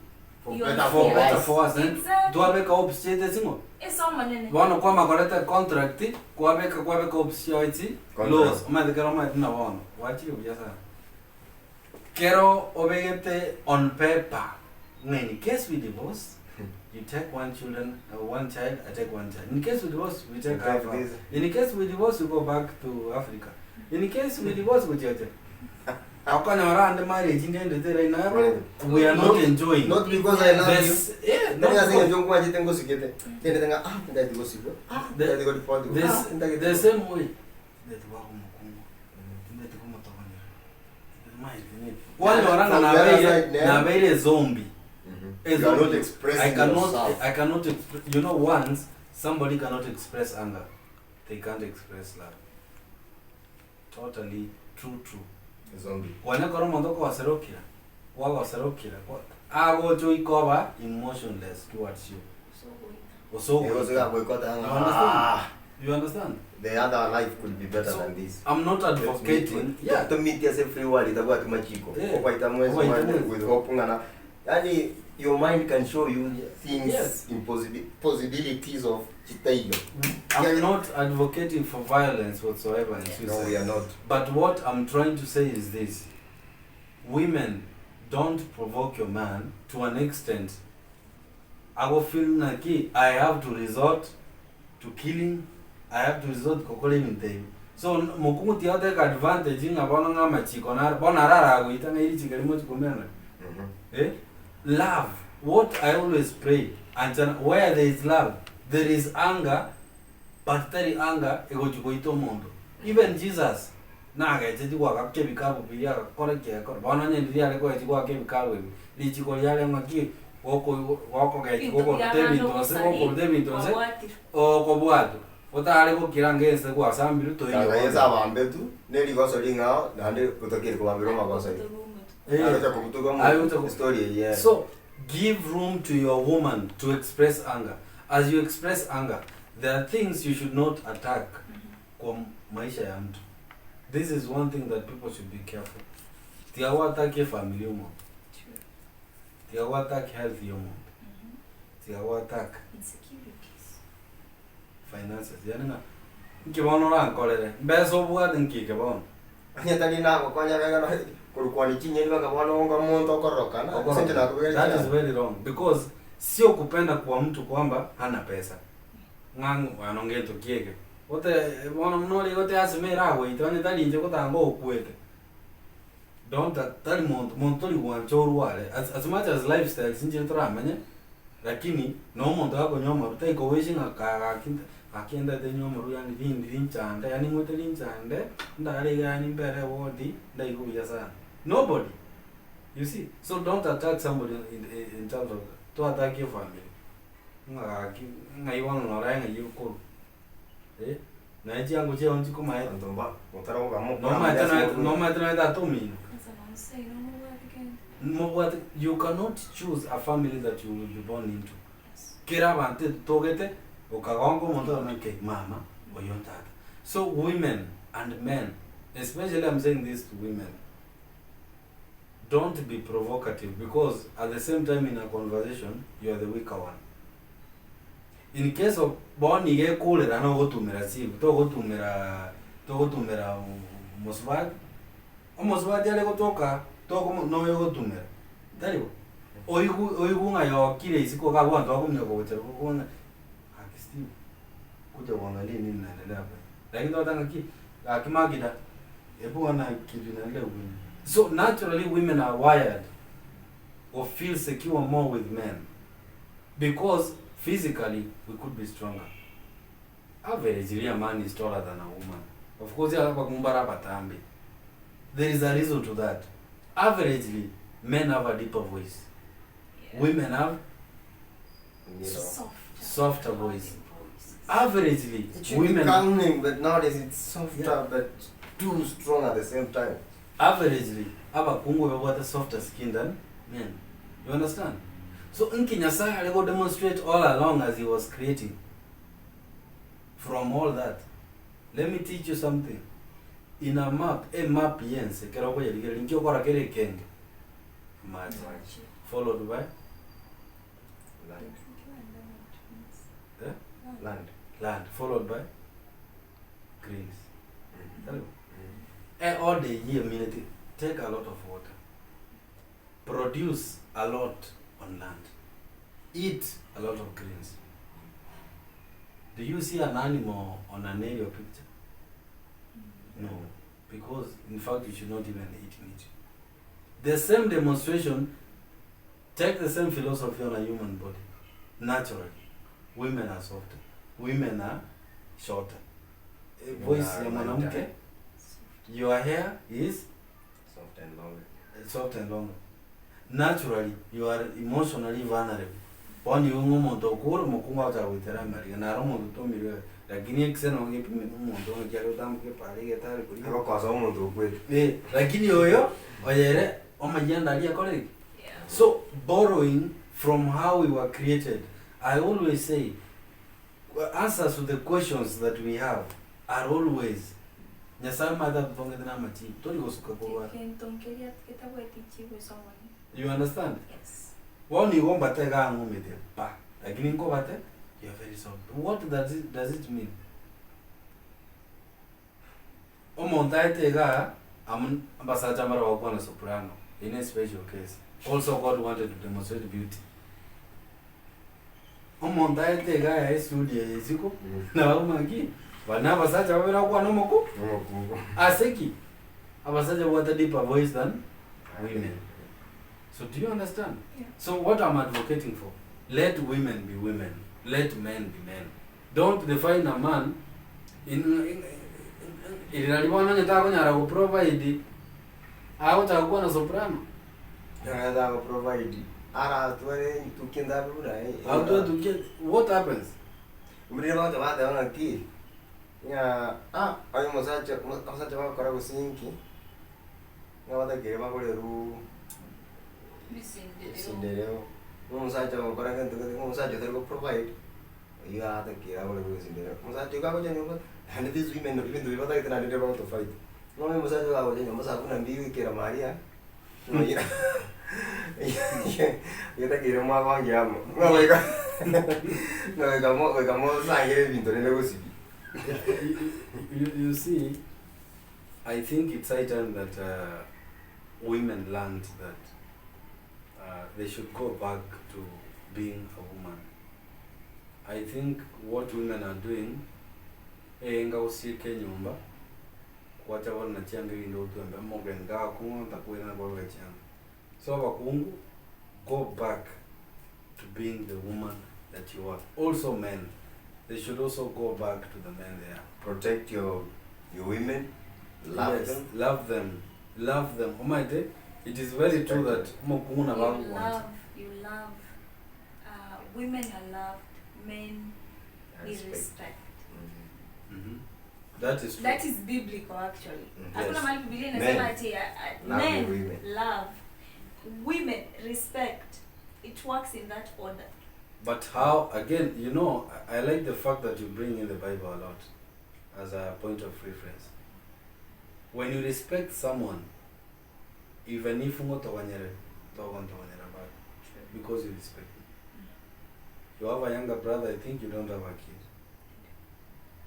for You better are For for better worse. for worse, eh? Exactly. Twabeka hopes chiaito ase ng'o? Ase omonene. Bono kwamakorete contract, kwabeka kwabeka hopes chiao echi Contract. laws, omanyete kero omanyete buna bono, gwachire buya sana. Kero obegete on paper, ng'a in case we divorce, you take one children, one child, I take one child. In case we divorce, we take You half take half. this. In case we divorce, we go back to Africa. In case we divorce, gochiacha. Okonyora ande marriage ndendete right now, we are not enjoying. Not because I love you. This, yeah, not Tari ase because, eng'encho nkwachete ngosigete, tendete ng'a ah ntagete gosigwa, ah ntagete goripoti, this, ah ntagete the same way. Tindeti goaka omokungu, tindeti komotogonyera, maete nini. Kwanyora ng'a From the other nabeire, side, ne? nabeire zombie. A You are not zombie. expressing I cannot, yourself. I cannot, you know, once somebody cannot express anger, they can't express love. Totally true, true. Zombie. Kwanya kora omonto okogoserokera, kwagoserokera, kwa- agocha oikoba emotionless towards you. So goita. Gose ogoita. Gose gagoikota You ng'a, understand? ah, You understand? the other life could be better So, than this. I'm not advocating. Yeah. To meet as a free world itabwati machiko. Yeah. Okwaita mwezi Okwaita mwende mwezi. with hope ng'ana. Yaani your mind can show you things Yes. possibilities of chitaiyo. I'm not advocating for violence whatsoever and No, we suicide. are not. But what I'm trying to say is this. Women, don't provoke your man to an extent. Ago feel naki I have to resort to killing, I have to resort gokora ebinto ebi. So mokungu tiga gotake advantage ng'a bono ng'a amachiko naro, bono aro aragoita ng'a richiko erimo ochi komerana eh? Love, what I always pray, anchana, where there is love, there is anger, but tari anger egochi goita omonto. Even Jesus, nagechetie goaka ebikabu biria agakora ki agakora, bono onye riria are kogechi goaka ebikabu ebi, richiko riare ng'aki goko gokogechi Ebinto gokoruta bia ebinto abande nse ogosari, gokoruta ebinto nse, kwabwatire. okobwatwa, otare gokira ange ense gwasambirwe toiyo Kanga bono. Yeso abambetu, na erigoso ring'ao, naende gotokire kobambera omagoso aye. Eh. Agocha kobutorwa Aye omonto, gocha ko- estory eyio ere. So give room to your woman to express anger. As you express anger, there are things you should not attack kwa maisha ya mtu. This is one thing that people should be careful. Tiga gwatake familia omonto, True. tiga gwatake health ya omonto, tiga gwatake Insecurities. finances. Yani ng'a nki bono orankorere, mbesa obwate nkike bono. Onye tari nagokonya bega korukwania chinyeni baka bono onga omonto okororokana, ase inche nakobegera That is chianga. very wrong because sio kupenda kwa mtu kwamba hana pesa ng'ang'u ano ngento kieke gote bono muno ori gote asime eragoita onye tari inche gotanga okwete don't tari monto monto tori gwancha orware as, as much as lifestyles nchire toramanye lakini na omonto gakonywa amaru taikowish ng'a kagaki gaki ndete nywe amaru yaani rindi rinchande yaani ng'wete rinchande ndare iga yaani mbere ewodi ndaigwa buya sana nobody. You see, so don't attack somebody in terms of to attack your family. Ng'a gaki ng'ai bono nore ng'ai okorwa. Eh? Naye chiango chiao nchikomaete. Abanto mba, motaragoka mokora Nomaete amaya ase naete okorwa. nomaete naete ata omino. Kwanza nomsei nomobwate kende. Mobwate you cannot choose a family that you will be born into. Yes. Kera abanto etotogete, okagonka omonto okona okay, mama, oyo ntata. So women and men, especially I'm saying this to women, don't be provocative because at the same time in a conversation you are the weaker one. In case of bono iga ekorera nogotumera simu, togotumera togotumera mosubati, omosubati are gotoka tokomo noyo ogotumera, tari bo? Oigu oigu ng'a yokire isiko iga abanto bakominyoka gocha gokwana gaki Steve, kuja uangalie nini inaendelea hapa. Lakini togoteba ng'aki, gaki Magida, ebu ona kitu inaendelea huku nje. So naturally women are wired or feel secure more with men because physically we could be stronger. Averagely a man is taller than a woman. Of course abakumba abatambe. There is a reason to that. Averagely men have a deeper voice. Yeah. Women have You know. Softer. Softer voice. Voices. Averagely It should be women calming, but nowadays it's softer Yeah. but too strong at the same time. Averagely abakungu babwate softer skin than men. You understand? So nki Nyasaye are go demonstrate all along as he was creating. From all that, let me teach you something. In a map, a map yense kero koyerigereria nki okora kere ekenge amache followed by Land. Eh? Land. Land followed by greens. Tell you. Eh, all the year minute take a lot of water. Produce a lot on land. Eat a lot of greens. Do you see an animal on an aerial picture? No, because in fact you should not even eat meat. The same demonstration, take the same philosophy on a human body. Naturally, women are softer, women are shorter. Eh, Women voice are ya mwanamke, lighter. your hair is Soft and longer. Soft and longer. Naturally, you are emotionally vulnerable. Bono igo ng'a omonto okure omokungu agochaka goitera amariga naro omonto otomirwe lakini ekise nonye gepimete omonto ng'a kiare gotamboka epara egetare koria. Agokosa omonto okwete. Eh, lakini oyo oyere omayanda aria akorire ki? Yeah. So borrowing from how we were created, I always say answers to the questions that we have are always Nyasaye omanyete atotongete na amachibu tori gosuka korwa are. Gento nkeria getabwati chibu ase omonene. You understand? Yes. Bono igo mbate iga ang'umete pa, lakini nkobate you are very soft. What does it mean? Omonto aete igaa amo abasacha mbare bagokwana soprano in a special case. Also God wanted to demonstrate beauty. Omonto aete iga aya estudio eye isiko, nabo akomanya ki, baria na abasacha babere agokwana omoko, Omokungu. ase ki? Abasacha babwate deeper voice than women. So do you understand? Yeah. So what I'm advocating for, let women be women, let men be men. Don't define a man in, in, eri nari bono onye takonyara go provide, agochaka gokwana soprano. Nageza go provide aratware ntuki endabe buna Agatwara etuki, what happens? Murire bagocha bateba ng'aki, ng'a ah onye omosacha abasacha bagokora gose inki, ng'a batakeire bagorerwu ebisindereo, ng'a omosacha ogokora gento gete, ng'a omosacha otari go provide, oywo atakeire agorerwe ebisindereo. Omosacha oywo kagocha nyomba, naende these women ebinto biria batagete naende ndio bagoto fight. Bono onye omosacha oyo kagocha nyomba saa kumi na mbili goikera maria, Getakeire mwabange amo, ng'a goika ng'a goika mo goika mosangere ebinto rende gosibia. You, you see, I think it's high time that women learned that they should go back to being a woman. I think what women are doing, enga gosieka enyomba, Gwacha bono na chianga erinde otwembe omogeni gakong'onta koirana kwarora chianga. So abakungu go back to being the woman that you are. Also men, they should also go back to the men they are. Protect your your women, love yes, them. love them, love them. Omanyete it is very true that omokungu nabo You agogoancha. love, you love, women are loved, men we Respect. respect. Mhm. That is true. That is biblical actually. Mm. Hakuna Yes. mahali Biblia inasema Men. ati Love men your women. love women respect. It works in that order. But how, again, you know, I like the fact that you bring in the Bible a lot as a point of reference. When you respect someone, even if ngotogonyere, togontogonyera back, because you respect him. You have a younger brother, I think you don't have a kid.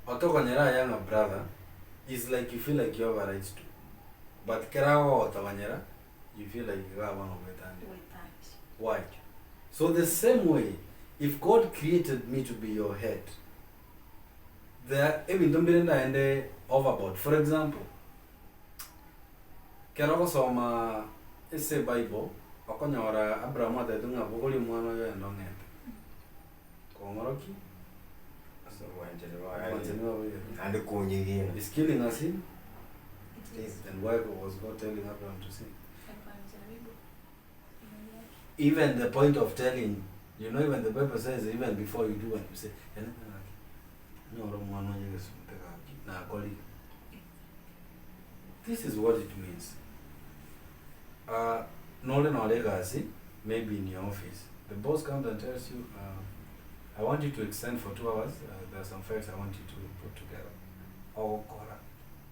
Otogonyera a younger brother is like you feel like you have a right to. But kera gogotogonyera, you feel like you have one of With that. Why? So the same way, if God created me to be your head, there ebinto mbire ndaende overboard. For example, kero ogosoma ase Bible, okonyora Abraham atebete ng'a bogoria omwana oyo ogende ong'ete. Kong'oroki? Ase obwanchani bwaye. Obwanchani bwaye. Naende konyegena. Is killing a sin? It is. Then why was God telling Abraham to sin? Alikuwa anajaribu imani yake. Even the point of telling, you know, even the Bible says, even before you do what you say, nyora omwana oye gesunte gaki, nakorire. This is what it means. Nore nore egasi, maybe in your office, the boss comes and tells you, I want you to extend for 2 hours, there are some files I want you to put together. Ogokora.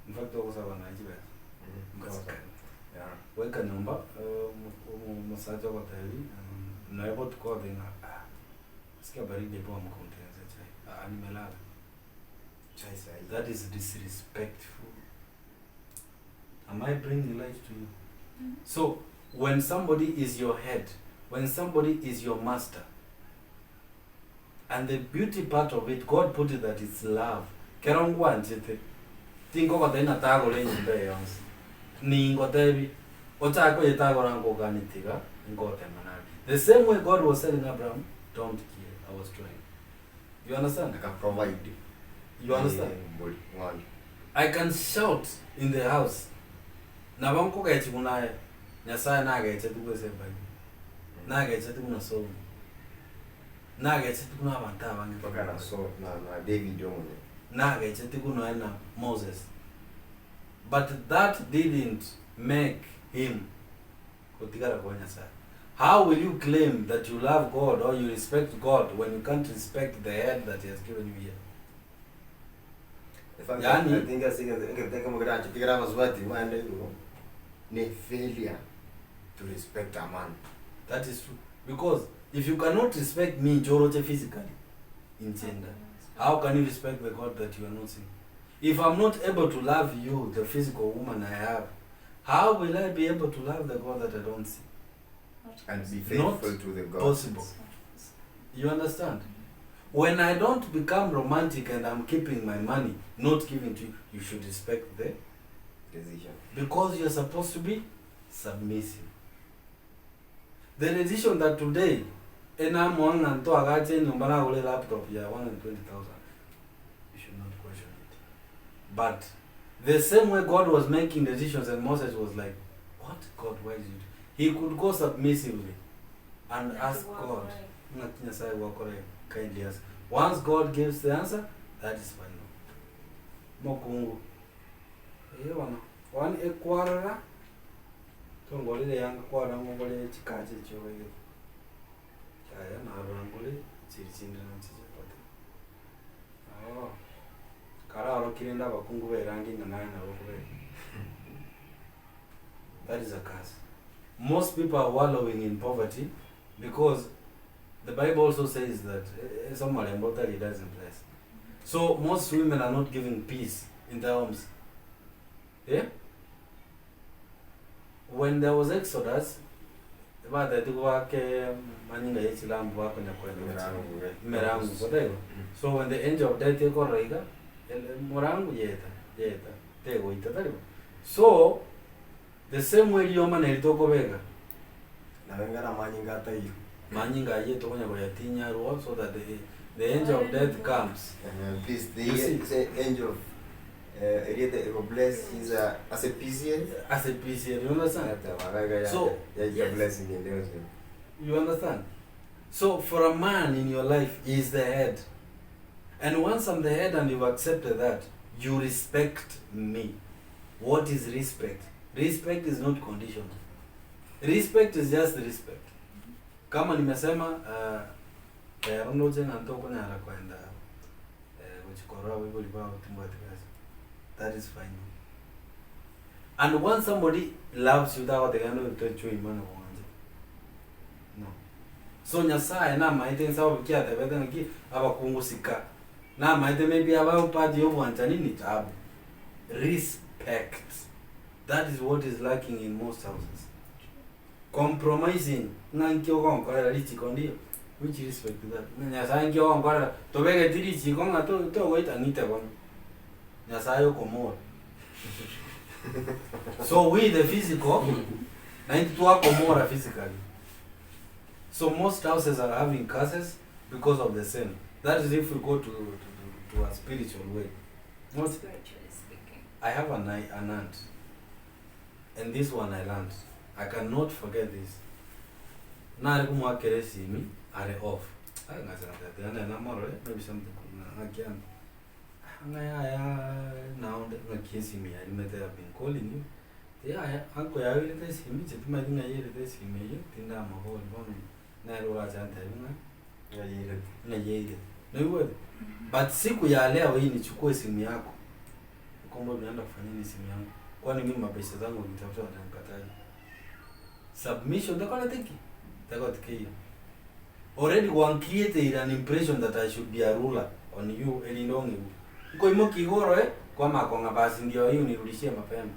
In fact, ogosaba naye chibesa. Yeah. Goika nyomba, omosacha ogotebi, noe botuko ogotebi ng'a ah, sikia baridi hebu amka unitengenezee chai. Ah, nimelala. Chai sahi. That is disrespectful. Am I bringing light to you? Mhm. So, when somebody is your head, when somebody is your master, and the beauty part of it, God put it that it's love. Kero ngwanchete, tinkogotebi ng'a tagora enyomba eye yonsi. Ningotebi, ochake oyetagora nkogani tiga, nkotema nare. The same way God was telling Abraham, don't kill, I was trying. You understand? Aka provide. You understand? Eh, mbori, ng'ondi. I can shout in the house. Nabo nkogechi buna aye, Nyasaye nagecheti bwese Bible. Nagecheti buna Solomon. Nagecheti buna abanto abange. Mpaka na so na na David omone. Nagecheti buna aye na Moses. But that didn't make him gotigara kwa Nyasaye. How will you claim that you love God or you respect God when you can't respect the head that he has given you here? The fact Yaani- that I think ase egento ekemo kerache abasubati bande igo ne failure to respect a man. That is true. Because if you cannot respect me Njoroche physically, in gender, how can you respect the God that you are not seeing? If I'm not able to love you, the physical woman I have, how will I be able to love the God that I don't see? Not And be Not faithful to the God. Possible. You understand? When I don't become romantic and I'm keeping my money, not giving to you, you should respect the Decision. because you're supposed to be submissive. The decision that today enamoa ng'a ntoagache enyomba nagore elaptop ya 120,000, you should not question it. But the same way God was making decisions and Moses was like, what God, why is it? He could go submissively and ask God, ng'aki Nyasaye gwakora iga? Kindly ask. Once God gives the answer, that is final. Mokungu, ee bono, bono ekwarora, tongorere yanga kwarora ngogore chikacha echio obegete. Yaya narora ngore chiri chinde nachiche gote. Oo, karaorokie rende abakungu berangi ng'a naye nabo okobeka. That is a curse. Most people are wallowing in poverty because the Bible also says that eh, ase omorembe otari doesn't bless. So most women are not giving peace in their homes. Eh? When there was Exodus, bateti bake manyinga ye chilambu bakonya koenda gochia emerango gotaigo. So when the angel of death ekorora iga, el- morangu yeta, yeta, tegoita tari bo. So, the same way rioma neri tokobeka, Nabo engana amanyinga ataiyo. manyinga ayio tokonya koyatinya arwo so that the, the angel of death comes. Please, the You see? say angel of eriete ego bless he's a as a PCA. As a PCA, you understand? So, yeah, blessing in there. You understand? So for a man in your life, he is the head. And once I'm the head and you've accepted that, you respect me. What is respect? Respect is not conditional. Respect is just respect. Kama nimesema uh, eh, rondoche ng'a ntokonyara kwenda eh, gochikorora abaibori bao timbwati besa. That is fine. And once somebody loves you, tagoteba ng'a tochwe imana gwancha. No. So Nyasaye namaete inse ababuki atebete ng'aki abakungu sika. Namaete maybe abae part ya obwanchani ni taabu. Respect. That is what is lacking in most houses. Compromising ng'a nki ogonkorera richiko ndiyo which respect is that? Ng'a Nyasaye nki ogonkorera tobegeti richiko ng'a to togoita ng'ite bono. Nyasaye okomora. So we the physical, naintwe twakomora physically. So most houses are having curses because of the sin. That is if we go to, to, to, to a spiritual way. Not Spiritually speaking. I have an, an aunt, and this one I learned. I cannot forget this. Nare kumwakera esimi are off. Aye ngachaka tete ane namorore maybe something ng'aki ande. Ng'a yaya naonde ng'aki esimi yarimete I've been calling you. Yaya uncle yairete esimi inche timanyeti ng'a yairete esimi eyio tindamobori bono nere orache antebi ng'a Yairete. ng'a yairete. Noigwete? But siku ya leo hii nichukue simu yako kwamba unaenda kufanya nini simu yangu? Kwani mimi mapesa zangu nikitafuta watanikataje? Submission takorete ki? Takorete ki? Already one created an impression that I should be a ruler on you erinde ong'ibu. Nkoimokia igoro eh, kwamaka ng'a basi ndio hii unirudishie mapema.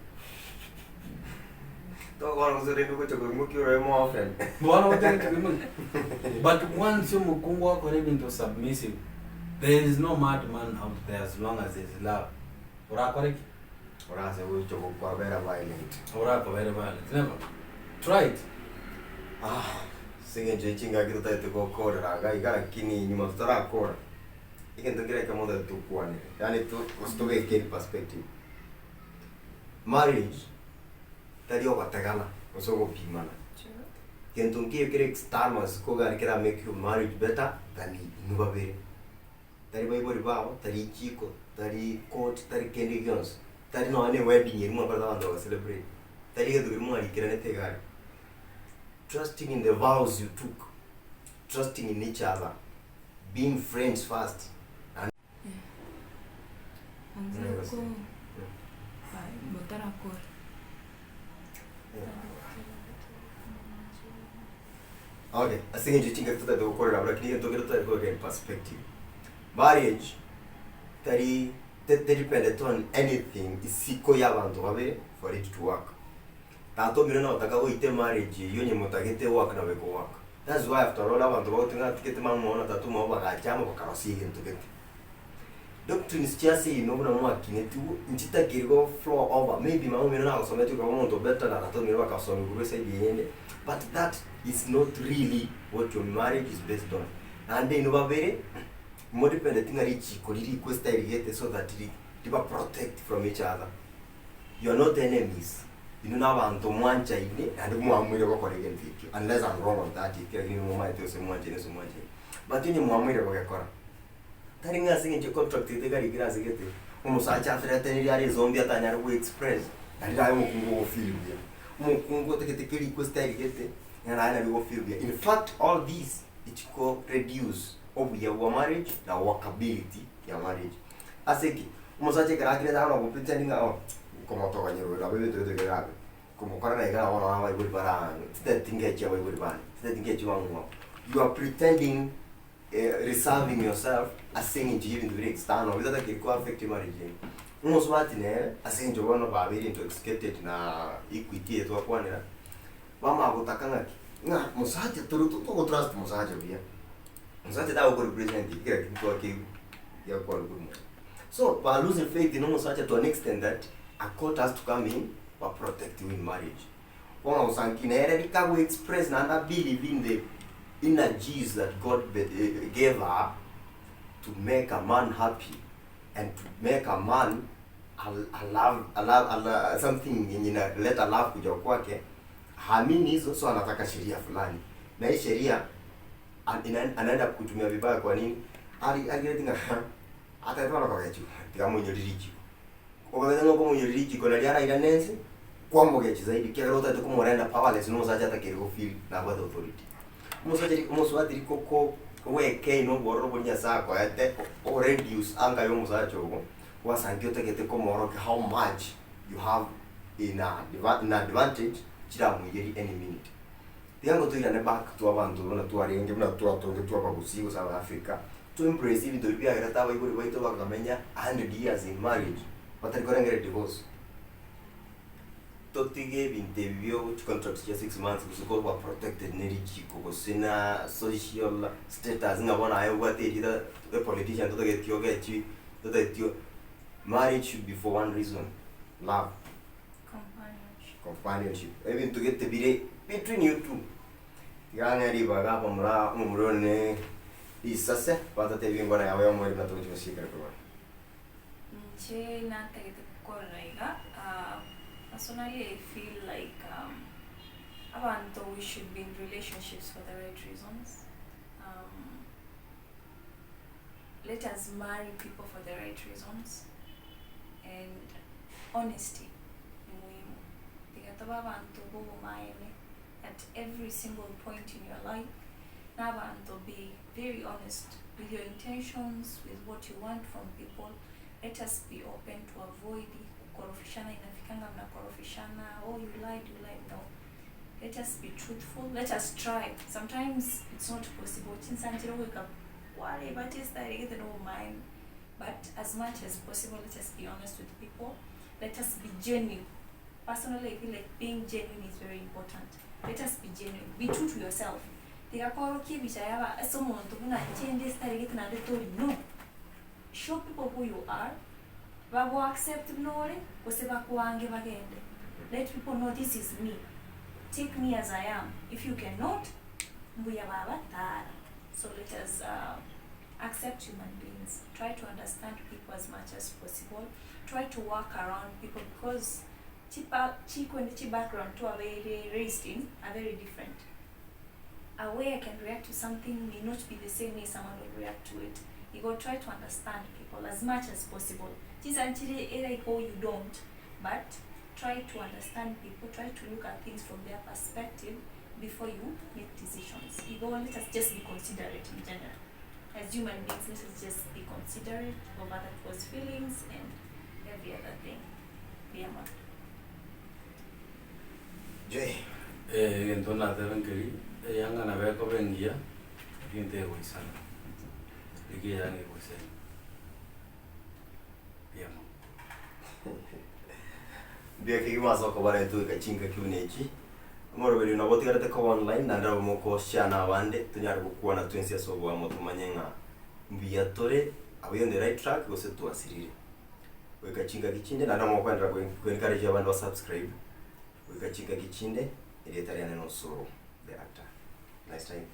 Togokora gose rende ogocha koimokia oroe more often. Bono otagete koimokia. But once omokungu akora ebinto submissive, there is no mad man out there as long as there is love. Orakore ki? Orase gocha gokwabera violent. Orakobere violent. Never. Try it. Ah, ase eng'encho ye chingaki totagete gokorera iga iga lakini nyuma totarakora, egento kere ekemo totagete tokwanere, yaani to gose tobeke in perspective. Marriage, tari ogotegana gose ogopimana. True. Gento nkeiyo kere external ase kogani kera make your marriage better than inwe babere. Tari baibori bago, tari echiko, tari court, tari kende gionsi, tari nonya na ewedding eria mwakorete abanto baga celebrate, tari egento keria mwarikeranete iga aria. Trusting in the vows you took, trusting in each other, being friends first and. Anze ko motarakora. Okay, ase eng'encho chingaki totagete gokorera abwo lakini egento kere totagete kobeka in perspective, marriage tari te- tedependete on anything isiko ya abanto babere for it to work. Tata omino notaka goita emarriage eywo onye motagete ework nabo ekowork. That's why after all abanto bagotenga atigete mama omwabo na tata omwabo bagacha amo bakarosia egento gete. Doctrines chia ase ino buna mwakinetigwe nchitakiri go flow over maybe mama omino nagosometie okaba omonto better na tata omino bakagosomi korwa eside eyende but that is not really what your marriage is based on. Naende inwe babere modependeti ng'a richiko ririkwe style gete so that ri riba protect from each other. You are not enemies, inwe na abanto mwanchaine naende mwaamwire gokora egento ekio unless I'm wrong on that ekio lakini momanyete gose mwanchaine gose mwanchaine. But onye mwaamwire gogekora, tari ng'a ase eng'encho econtract gete ekarikire ase gete, omosacha athreateniri are ezombi atanyare go express, naende naye omokungu ogo feel buya. Omokungu otagete kerikwe style gete, ng'a naye nari ogo feel buya. In fact all this ichiko reduce obuya bwa marriage na workability ya marriage. Ase ki? Omosacha ekero akirete agana gopretend ng'a oh, nkomotogonyera oyo nabo ebinto bire birabe, nkomokorera iga nabo bono abaibori bare ang'e, titageti ngechi abaibori bane, titageti ngechi bamwabo. You are pretending reserving yourself ase eng'encho ya ebinto bire external bitatakiri ko affect marriage yaino. Omosubati nere, ase eng'encho bono babeire intoxicated na equity eye twakwanera, bamanya gotaka ng'aki, ng'a mosacha tore togotrust mosacha buya. Omosacha tagokorepresent kera kinto akeigwa giakwana korwa moyo. So ba losing faith in omosacha to an extent that a court has to come in ba protect you in marriage. Bono gosanki nere rika go express naende a believe in the energies that God gave her to make a man happy and to make a man a, a love, a love, a love, something yenye inaleta love kuja kwake haamini hizo so anataka sheria fulani na hii sheria anaenda kutumia vibaya kwa nini? Ari arigereti ng'a atagete bono kogechiwa, tiga amoinyorire richiko. Okagete ng'a okomoinyorera richiko nario arairane ense, kwamogechi zaidi ekiagera otagete komorenda powerless na omosacha atakeire go feel nabwate authority. Omosacha ri omosubati rikoko bwekei na obwororo boria Nyasaye akoete, o reduce anger ya omosacha ogo, gwasankia otagete komoorokia how much you have in a in advantage chiramoiyerie any minute. Tiga ngotoirane back to abanto buna twarenge buna twatongetwe abagusii gose abaafrica, to embrace ebinto biria biagerete abaibori baito bakamenya a hundred years in marriage batari korengereria divorce. Totige ebinto ebi bio chicontract chia 6 months gose koba protected ne richiko gose na social status ng'a bono aye obwate erieta a politician totageti ogechi totageti o marriage should be for one reason, love. Companionship. Companionship, ebinto gete bire between you two. Tiga ng'e ribaga abamura omomura one risase batatebie engwana yabo y'omoerio buna togochia gosiekera korwa aya. Inche natagete gokorera iga, personally I feel like abanto we should be in relationships for the right reasons, let us marry people for the right reasons and honesty ni muhimu. Tiga tobe abanto bobomaene at every single point in your life, na abanto be very honest with your intentions, with what you want from people, let us be open to avoid kukorofishana, inafikanga mnakorofishana, oh you lied, you lied, no. Let us be truthful, let us try. Sometimes it's not possible, chinsa nchire goika kwareba chistyle gete na obomaene, but as much as possible let us be honest with people, let us be genuine. Personally, I feel like being genuine is very important. Let us be genuine, be true to yourself. Tiga korokia ebicha yaba ase omonto buna inche inde estyle gete naende tori no. Show people who you are, bago accept buna ore, gose bakoange bagende. Let people know this is me. Take me as I am. If you cannot, mbuya baba tara. So let us accept human beings. Try to understand people as much as possible. Try to work around people because chipa chikwende chi background to are very raised in are very different. A way I can react to something may not be the same way someone will react to it. You go try to understand people as much as possible. Chinsa nchire era iko you don't, but try to understand people, try to look at things from their perspective before you make decisions. You go, let us just be considerate in general. As human beings, let us just be considerate of other people's feelings and every other thing. Yeah, man. Joy. Egento natebe nkeri, eyanga nabo ekoba engiya, lakini tegoisana, rigia eyanga egoisaine. Mbuya mono. Mbuya kegima ase okobareta goika chingaki buna echi. Omoroberio nabo otigarete koba online naende nabo mokoshare na abande tonyare gokwana twensi ase oboamo tomanye ng'a mbuya tore are we on the right track gose twasirire. Goika chingaki chinde naende nabo mokoenderea ko encourage abande ba subscribe goika chingaki chinde erieta riane na Osoro the actor. Nice time.